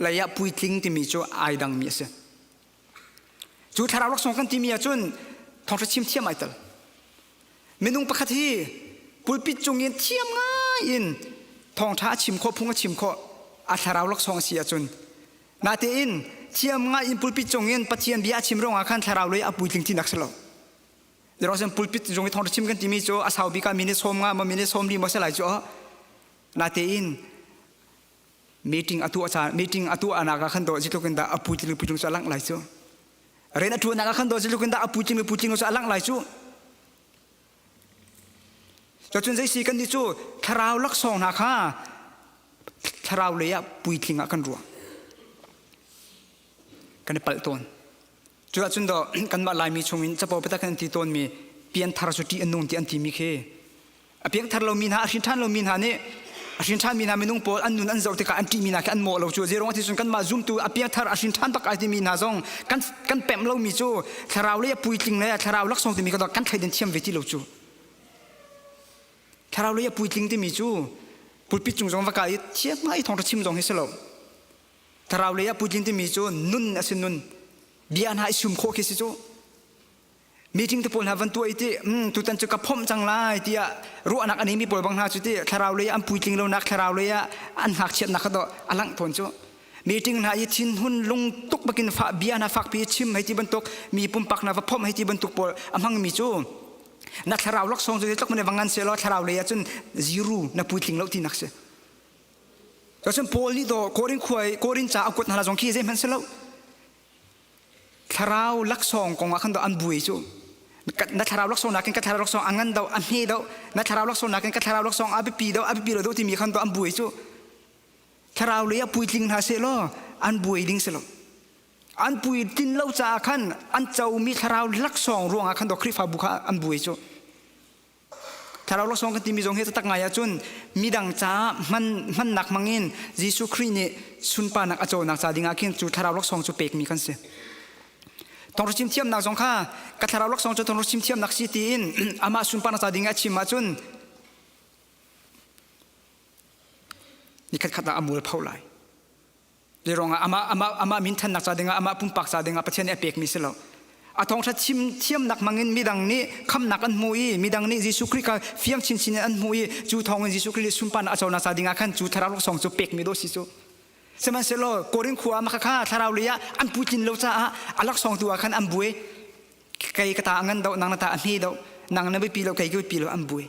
lei ah puitling timi cu ai dangmi a si. Cu thlarau laksawng kan timi ahcun thawngṭha chim thiam ai tel. Minung pakhat hi pulpit cung in thiam ngai in thawngṭha a chim khawh, phung a chim khawh, a thlarau laksawng a si ahcun natein thiam ngai in pulpit cung in Pathian bia a chim ruangah khan thlarau lei a puitling tinak si lo. Zerawsin pulpit cung i thawngṭha chim kan timi cu a sau bik ah minute sawm nga maw minute sawm li maw si lai cu natein meeting a tuah caan meeting a tuah nak ah khan do zeitluk in dah a puitling puitling cu a langh lai cu rian a ṭuannak ah khan do zeitluk in dah a puitling puitling cu a langh lai cu cun zei si kan nih cu thlarau laksawng hna kha thlarau lei ah puitling ah kan ruah kan i palh tawn cu ahcun do kanmah laimi chungin capo biatak kan ti tawnmi pianthar cu ṭih a nung ti an timi khi A piangthar lomi hna, a hrin ṭhan lomi hna nih a hrin ṭhanmi hna minung pawl an nun an zoh tikah an ṭihmi hna khi an mawh lo cu. Zeiruang ti cun kanmah zumtu a piangthar a hrin ṭhan bak ai timi hna zong kan kan pemh lomi cu thlarau lei a puitling le thlarau laksawng timi kha kan thleidan thiam ve ti lo cu. Thlarau lei a puitling timi cu pulpit cung zong va kai i thiam ngai thawngṭha chim zong hi si lo. Thlarau lei a puitling timi cu nun a si nun. Bia hna i sum khawh khi si cu. Meeting te pawl hna van tuah i ti tutan cu ka phomh cang lai tiah ruahnak a neimi pawl bang hna cu ti thlarau lei an puitling lonak thlarau lei ah an ngakchiatnak kha dawh a langh tawn cu meeting hna i thinhun lung tuk bakin fa bia hna fakpi chim hei ti bantuk mi pumpak hna va phomh hei ti bantuk pawl a hmangmi cu na thlarau laksawng cu tluk mane va ngan se law thlarau lei ah cun zero na puitling lo tinak si cun Paul nih daw Korin khua i Korin ca a kuat hna zong khi zeihmanh si lo Thlarau laksawng kong ah khan an buai cu. Na thlarau laksawng nakin ka thlarau laksawng a ngan deuh, a hme deuh. Na thlarau laksawng nakin ka thlarau laksawng a biapi deuh, a biapi lo deuh timi khan an buai cu. Thlarau lei ah puitling hna seh law an buai ding si lo. An puitlin lo caah khan an comi thlarau laksawng ruangah khan Khrihfabu kha an buai cu. Thlarau laksawng kan timi zong hi tak ngai ahcun midang caah hman hmannak hmangin Jesuh Khrih nih sunparnak a conak ca dingah khin cu thlarau laksawng cu pekmi kan si. Thawngṭha chim thiamnak zong kha ka thlarau laksawng cu thawngṭha chim thiamnak si tiin amah sunparnak ca ding ah chim ahcun nikhat khat ah a mualpho lai. Zei ruangah amah amah amah minthannak ca dingah amah pumpak ca dingah Pathian nih a pekmi si lo. A thawngṭha chim thiamnak hmangin midang nih khamnak an hmu i midang nih Jesuh Khrih kha fiang chinchin in an hmu i cu thawngin Jesuh Khrih nih sunparnak a conak ca dingah khan cu thlarau laksawng cu pekmi dawh si cu. Sihmanhsehlaw Korin khua ah kha thlarau lei ah an puitlin lo caah a laksawng tu ah khan an buai. Kei ka ta a ngan doh, nang na ta a hme doh, nang na biapi lo, kei ka biapi lo an buai.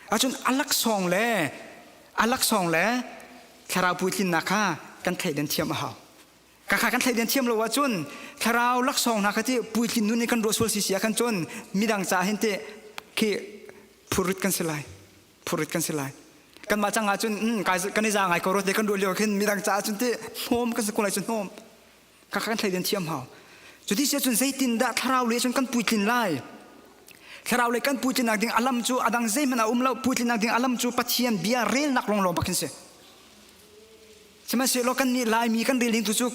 Ahcun a laksawng le a laksawng le thlarau puitlinnak kha kan thleidan thiam a hau. Ka kha kan thleidan thiam lo ahcun thlarau laksawng hna kha ti puitlin nun in kan ruah sual si si ah khan cun midang ca hin te khi phurrit kan si lai. Phurrit kan si lai. Kanmah cang ahcun kan i za ngai ko rua te kan ruah lio khin midang caah cun ti hnawm kan si ko lai cu hnawm. Kha kan thleidan thiam hau. Cuti si ahcun zeitindah thlarau lei cun kan puitlin lai? Thlarau lei kan puitlinnak ding alam cu adang zeihmanh a um lo. Puitlinnak ding alam cu Pathian bia relnak lawnglawng bak hin si. Sihmanhsehlaw kan nih Laimi kan rel ding tu cu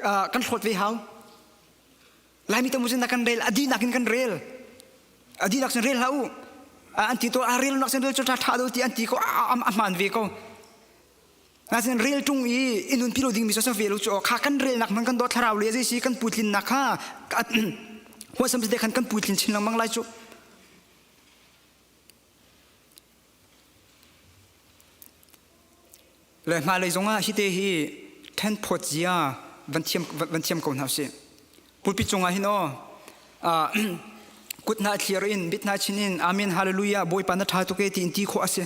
kan hlawt ve hau. Laimi tam cun kan rel a dihnak in kan rel. A dihnak cun rel hlah u. An ti to a rel nak cun rel cu ṭha ṭha do ti an ti ko a hmaan ve ko. Nain rel ṭung i i nunpi lo dingmi cu ve lo cu kha kan relnak hman kan dawt thlarau le zei si kan puitlinnak kha huasam te khan kan puitlin chin lengmang lai cu. Le hmailei zongah hi te hi ṭhen phawt zia van thiam van thiam ko hna usih. Pulpit cungah hin aw kut hna thlir in mit hna chin in amen hallelujah bawipa na ṭha tuk e tiin ti khawh a si.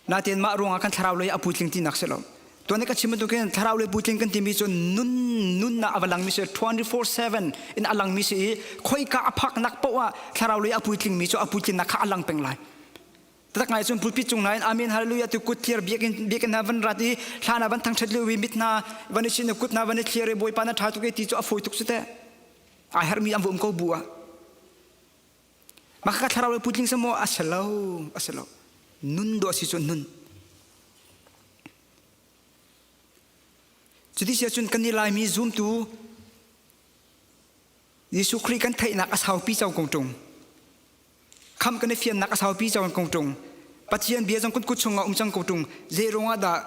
Natin mah ruangah kan thlarau lei a puitling tinak si lo. Tuan i ka chim bantukin thlarau lei puitling kan timi cu nun nunnak a va langmi si 24/7 in a langmi si i khoika a phaknak paoh ah thlarau lei a puitlingmi cu a puitlinnak kha a lang peng lai. Tatak ngai cun pulpit cung nain amen hallelujah tu kut thlir biakinn biakinn hna van rat i hla na van thangthat lio i mit hna van i sin kut hna van i thlir i bawipa na tha tuk i ti cu a fawi tuk su teh. Ai hermi an va um ko bu ah. Mah ka thlarau le puitling sa maw a si lo, a si lo. Nun dawh si cu nun. Cuti si ahcun kan i Laimi zumtu Jesuh Khrih kan theihnak a saupi cang kong ṭung. Kham kan i fiannak a saupi cang kong ṭung. Pathian bia zong kan kut chungah um cang ko ṭung. Zei ruangah dah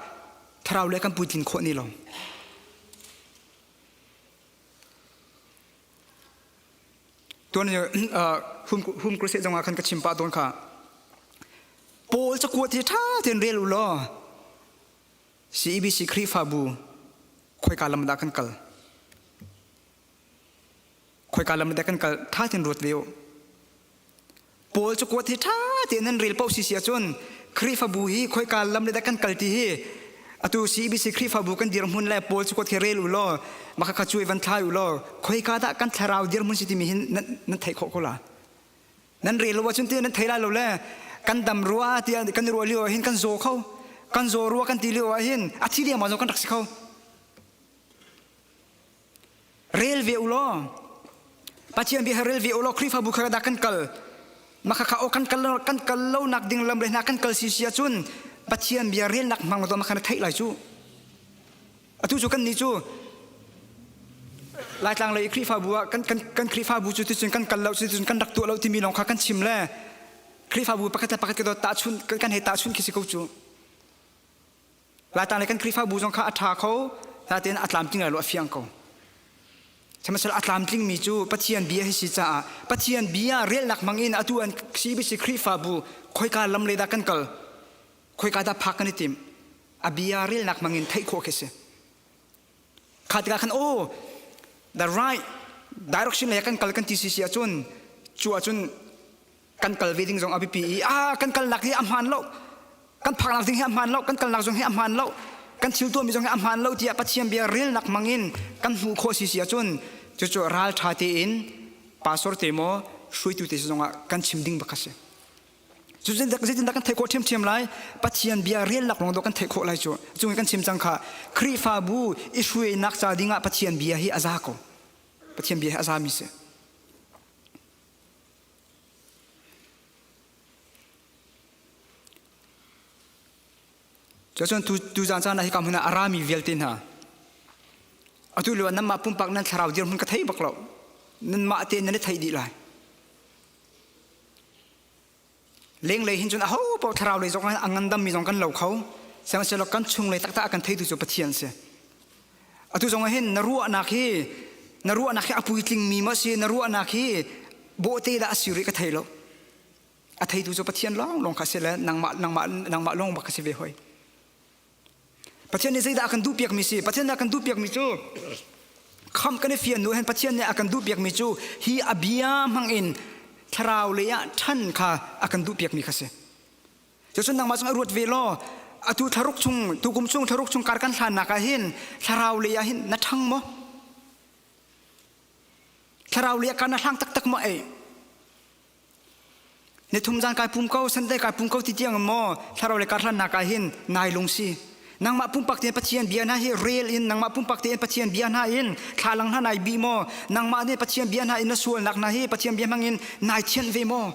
thlarau le kan puitlin khawh ni lo? Tuan hum crusade zongah khan ka chim pah tawn kha. Paul cakuat hi ṭha tein rel u law CEBC Khrihfabu khoika lam dah kan kal? Khoika lam dah kan kal? Ṭha tein ruat ve u. Paul cakuat hi ṭha tein nan rel paoh si si ahcun Khrihfabu hi khoika lam le dah kan kal ti hi atu CBC Khrihfabu kan dirhmun le Paul cakuat hi rel u law maka kha cuai van thlai u law khoika dah kan thlarau dirhmun si timi hin nan, nan theih khawh ko la. Nan rel lo ahcun ti nan thei lai lo le kan dam rua tiah kan i ruah lio ah hin kan zaw kho kan zaw rua kan ti lio ah hin a thi dengmang zong kan rak si kho. Rel ve u law Pathian bia rel ve u law Khrihfabu kha dah kan kal maka kha o kan kal kan kal lo nak ding lam le hna kan kal si si ahcun Pathian bia relnak hmang lo maka na theih lai cu atu cu kan nih cu Laitlang lei Khrihfabu ah kan kan kan Khrihfabu cu ticun kan kal lo cuticun kan rak tuah lo timi lawng kha kan chim le Khrihfabu pakhat le pakhat ka dawt tahchun kan hei tahchun khi si ko cu Laitlang le kan Khrihfabu zong kha a ṭha kho, nain a tlamtling lai lo a fiang ko. Sihmanhsehlaw a tlamtlingmi cu Pathian bia hi si caah Pathian bia relnak hmangin atu an CBC Khrihfabu khoika lam lei dah kan kal, khoika dah phak kan i tim, a bia relnak hmangin theih khawh khi si. Kha tikah khan oh the right direction lei kan kal kan ti si si ahcun cu ahcun kan kal ve ding zong a biapi i ah kan kalnak hi a hmaan lo kan phaknak ding hi a hmaan lo kan kalnak zong hi a hmaan lo kan thil tuahmi zong hi a hmaan lo tiah Pathian bia relnak hmangin kan hmuh khawh si si ahcun cucu ral ṭha tein pastor te maw hruaitu te zongah kan chim ding bak a si zeitindah kan theih khawh ṭhiamṭhiam lai Pathian bia relnak lawng dawh kan theih khawh lai cu cung kan chim cang kha Khrihfabu i hruainak ca dingah Pathian bia hi a za ko Pathian bia hi a zami si. Cuacun tu tuzaan caan ah hika hmun ah a rami vialte hna atu lio ah nanmah pumpak nan thlarau dirhmun ka thei bak lo. Nanmah tein nan i theih dih lai. Lenglei hin cun aho paoh thlarau lei zong a ngandammi zong kan lo kho. Sihmanhsehlaw kan chunglei taktak a kan theitu cu Pathian si. Atu zong ah hin na ruahnak hi na ruahnak hi a puitlingmi maw si na ruahnak hi bawhte dah a si rih ka thei lo. A theitu cu Pathian lawnglawng kha si le nangmah nangmah nangmah lawng bak kha si ve hoi. Pathian nih zeidah a kan duhpiakmi si? Pathian nih a kan duhpiakmi cu kham kan i fian nu hin Pathian nih a kan duhpiakmi cu hi a bia hmang in thlarau lei ah ṭhan kha a kan duhpiakmi kha si. Cucun nangmah zong a ruat ve law atu thlaruk chung tukum chung thlaruk chung kar kan hlannak ah hin thlarau lei ah hin na ṭhang maw? Thlarau lei ah kar na hlang taktak maw ei? Nithum zan kai pum ko, Sunday kai pum ko ti tiang maw thlarau le karhlannak ah hin nai lung si. Nangmah pumpak tein Pathian bia hna hi rel in nangmah pumpak tein Pathian bia hna in thlalang hna nai bi maw? Nangmah nih Pathian bia hna in na sualnak hna hi Pathian bia hmang in nai thianh ve maw?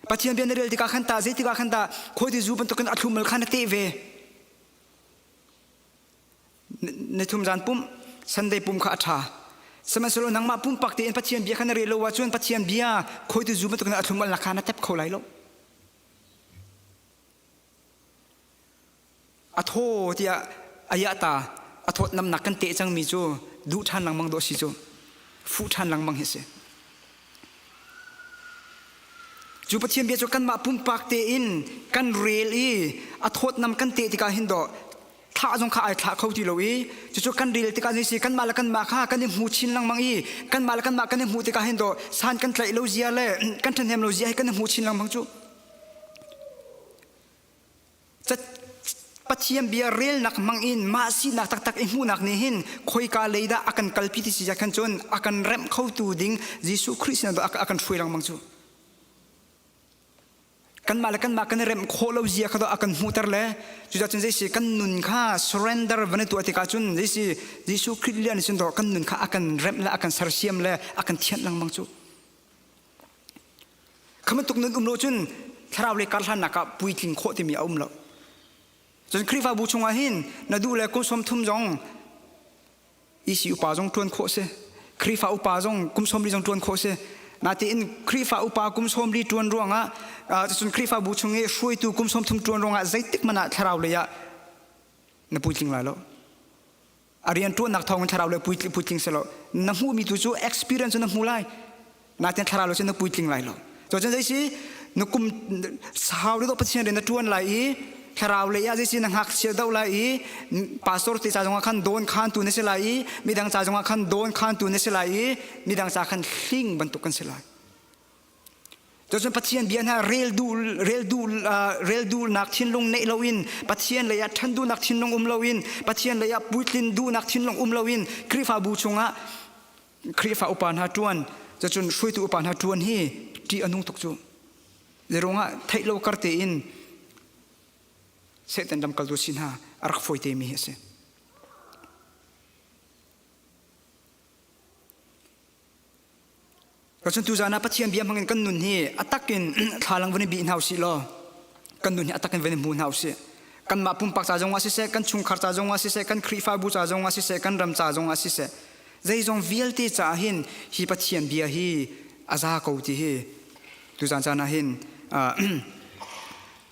Pathian bia na rel tikah khan ta zei tikah khan ta khoi ti zu bantukin a thlumal kha na teh ve. Nithum zan pumh Sunday pum kha a ṭha. Sihmanhsehlaw nangmah pumpak tein Pathian bia kha na rel lo ahcun Pathian bia khawitu zu bantuk in a thlum alnak kha na tep kho lai lo. A thaw tiah a yah ta a thawt namnak kan teh cangmi cu duh ṭhan lengmang dawh si cu fuh ṭhan lengmang hi si. Cu Pathian bia cu kanmah pumpak tein kan rel i a thawtnam kan teh tikah hin dawh thlah zong kha ai thlah kho ti lo i cucu kan rel tikah zei si kanmah le kanmah kha kan i hmu chin lengmang i kanmah le kanmah kan i hmuh tikah hin dawh san kan tlaih lo zia le kan ṭhahnem lo zia hi kan i hmu chin lengmang cu. Pathian bia relnak hmang in mah sinak taktak i hmuhnak nih hin khoika lei dah a kan kalpi ti si khan cun a kan remh khotu ding Jesuh Khrih sinah a kan hruai lengmang cu. Kanmah le kanmah kan i remh khawh lo zia kha a kan hmuhter le cucaah cun zeisi kan nun kha surrender van i tuah tikah cun zeisi Jesuh Khrih lian cun kan nun kha a kan remh le a kan sersiam le a kan thianh lengmang cu. Kha bantuk nun um lo cun thlarau lei karhlannak ah puitling khawh timi a um lo. Cun Khrihfabu chungah hin na duh le kum 30 zong EC upa zong ṭuan khawh si. Khrihfa upa zong kum 40 zong ṭuan khawh si. Natein Khrihfa upa kum 40 ṭuan ruangah cun Khrihfabu chung i hruaitu kum 30 ṭuan ruangah zeitik hmanh ah thlarau lei ah na puitling lai lo. A rianṭuannak thawngin thlarau le puitling si lo. Na hmuhmi tu cu experience na hmu lai. Natin thlarau le cu na puitling lai lo. Cun zei si na kum sau le Pathian rian na ṭuan lai i thlarau lei ah zei si na ngakchia do lai i pastor te ca zongah khan dawn khan tu na si lai i midang ca zongah khan dawn khan tu na si lai i midang ca khan hling bantuk kan si lai. Cun Pathian bia hna rel duh rel duh rel duhnak thinlung neih loin Pathian lei ah ṭhan duhnak thinlung um loin Pathian lei ah puitlin duhnak thinlung um loin Khrihfabu chungah Khrihfa upa hna ṭuan cun hruaitu upa hna ṭuan hi ṭih a nung tuk cu. Zeirungah theih lo kar tein Satan lamkaltu si hna a rak fawi temi hi a si. Cun tuzaan ah Pathian bia hmangin kan nun hi a takin thlalang van i bih hna usih law kan nun hi a takin van i hmu hna usih. Kanmah pumpak ca zongah siseh, kan chungkhar ca zongah siseh, kan Khrihfabu ca zongah siseh, kan ram ca zongah siseh, zeizong vialte caah hin hi Pathian bia hi a za ko ti hi tuzaan caan ah hin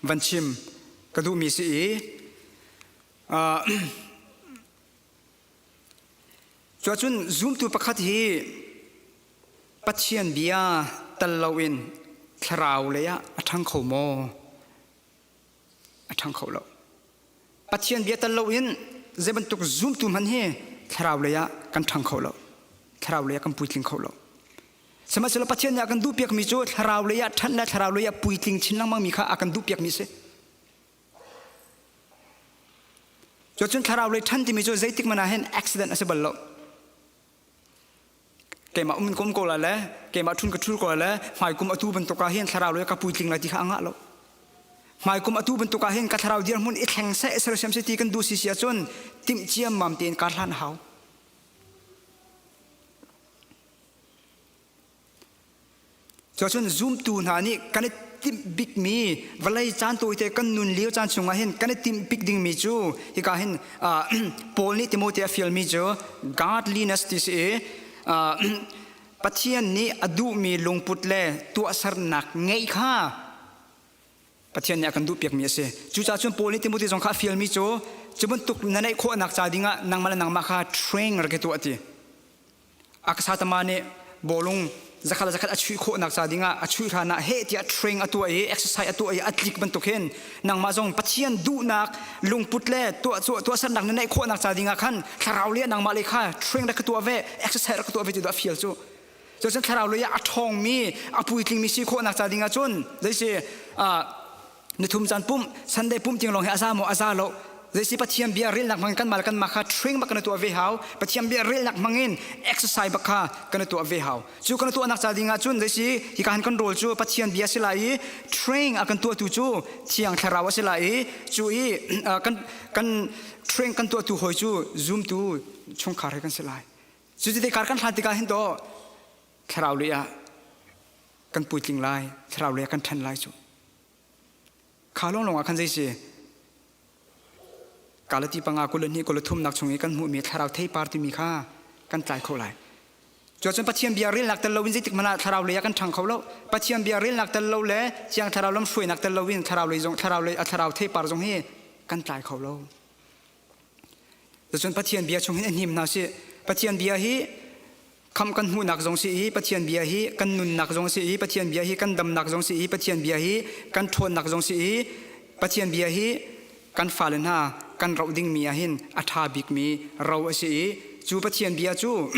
van chim ka duhmi si i Cuahcun zumtu pakhat hi Pathian bia tal loin thlarau lei ah a ṭhang kho maw? A ṭhang kho lo. Pathian bia tal loin zei bantuk zumtu hmanh hi thlarau lei ah kan ṭhang kho lo. Thlarau lei ah kan puitling kho lo. Sihmanhsehlaw Pathian nih a kan duhpiakmi cu thlarau lei ah ṭhan le thlarau lei ah puitling chin lengmangmi kha a kan duhpiakmi a si. Cucun thlarau lei ṭhan timi cu zeitik hmanh ah hin accident a si bal lo. Keimah um in ka um ko lai le keimah ṭhun ka ṭhul ko lai le hmaikum atu bantuk ah hin thlarau lei ka puitling lai ti kha a ngah lo. Hmaikum atu bantuk ah hin ka thlarau dirhmun i thleng seh sersiam seh ti kan duh si si ahcun timh ciammam tein kar hlan a hau. Cucun zumtu hna nih kan i. timh bikmi vawlei caan tawite kan nun lio caan chungah hin kan i timh bik dingmi cu hika hin Paul nih Timote a fialmi cu godliness ti si i Pathian nih a duhmi lungput le tuahsernak ngeih kha Pathian nih a kan duhpiakmi a si. Cucaah cun Paul nih Timote zong kha a fialmi cu cu bantuk na neih khawhnak ca dingah nangmah le nangmah kha train rak i tuah ti. Akasatama nih bawlung zakhat le zakhat a chuih khawhnak ca dingah a chuih hlan ah heh tiah train a tuah i exercise a tuah i a tlik bantuk hin nangmah zong Pathian duhnak lungput le tuah tuahsernak na neih khawhnak ca dingah khan thlarau le nangmah le kha train rak ka tuah ve exercise rak ka tuah ve ti a fial cu. Cucun thlarau lei ah a ṭhawngmi, a puitlingmi si khawhnak ca dingah cun zeisi nithum caan pumh, Sunday pumh tiang lawng hi a za maw a za lo. Zeisi Pathian bia relnak hmangin kanmah le kanmah kha train bak kan i tuah ve hau. Pathian bia relnak hmangin exercise bak kha kan i tuah ve hau. Cu kan i tuahnak ca dingah cun zeisi hika han kan rawl cu Pathian bia si lai i train a kan tuahtu cu Thiang Thlarau a si lai i cu i kan kan train kan tuahtu hawi cu zumtu chungkhar he kan si lai. Cuti kar kan hlan tikah hin to thlarau lei ah kan puitling lai, thlarau lei ah kan ṭhan lai cu. Kha lawng lawng ah khan zei si Galati panga kul hnih kul thumnak chung i kan hmuhmi thlarau theipar timi kha kan tlai kho lai. Cuacun Pathian bia relnak tel loin zeitik hmanh ah thlarau lei ah kan ṭhang kho lo. Pathian bia relnak tel lo le Thiang Thlarau lamhruainak tel loin thlarau lei zong thlarau lei a thlarau theipar zong hi kan tlai kho lo. Cun Pathian bia chung hin a hnim hna sih. Pathian bia hi kham kan hmuhnak zong si i Pathian bia hi kan nunnak zong si i Pathian bia hi kan damnak zong si i Pathian bia hi kan ṭhawnnak zong si i Pathian bia hi kan fale hna kan roh dingmi ah hin a ṭha bikmi ro a si i cu Pathian bia cu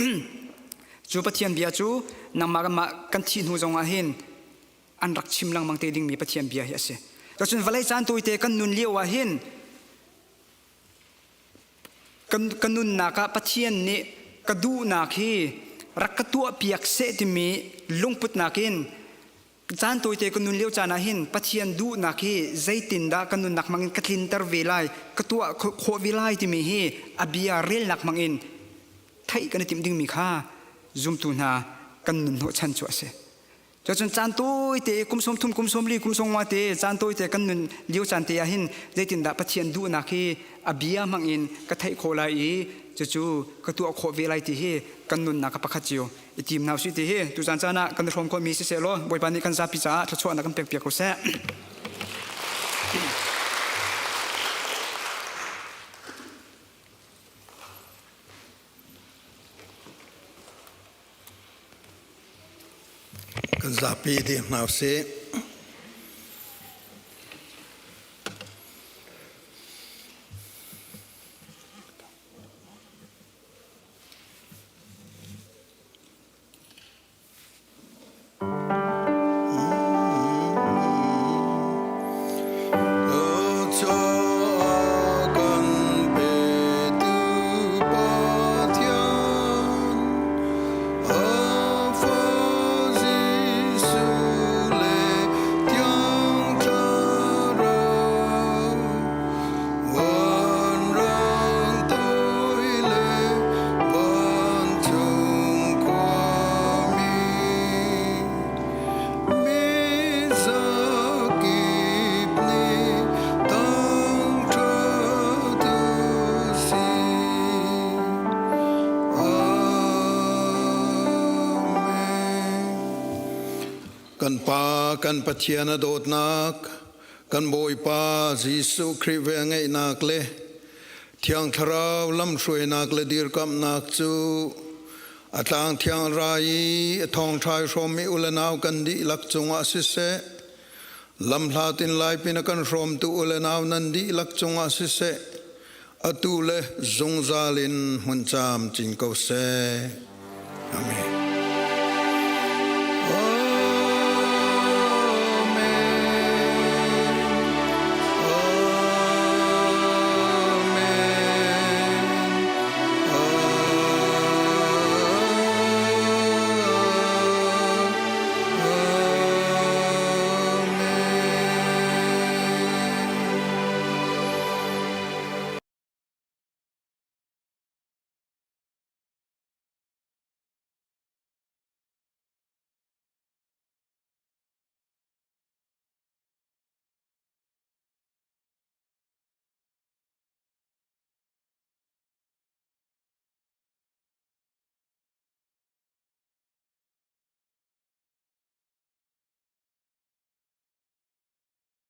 cu Pathian bia cu nangmah kanmah kan thih hnu zong ah hin an rak chim lengmang te dingmi Pathian bia hi a si. Cun vawlei caan tawite kan nun lio ah hin Ka nunnak ah Pathian nih ka duhnak hi rak ka tuahpiak seh timi lungputnak in caan tawite ka nun lio caan ah hin Pathian duhnak hi zeitindah ka nunnak hmangin ka tlinter ve lai, ka tuah khawh ve lai timi hi a bia relnak hmangin theih kan i timh dingmi kha zumtu hna kan nun hnawhchan cu a si. Cucun caan tawite kum 30 kum 40 kum 50 te caan tawite kan nun lio caan te ah hin zeitindah Pathian duhnak hi a bia hmang in ka theih khawh lai i cucu ka tuah khawh ve lai ti hi kan nunnak a pakhat cio i tim hna usih ti hi tu caan caan ah kan i hrawm khawhmi siseh law Bawipa nih kan zapi caah thluachuahnak kan pek piak ko seh. Kan zapi dih hna usih. Kan Pa, kan Pathian a dawtnak, kan Bawipa Jesuh Khrih velngeihnak le Thiang Thlarau lamhruainak le dirkamhnak cu a tlang thiang rai i a thawngṭha i hrawmmi u le nau kan dihlak cungah siseh, lamhlat in laipin a kan hrawmtu u le nau nan dihlak cungah siseh, atu le zungzal in hmun camcin ko seh. Amen.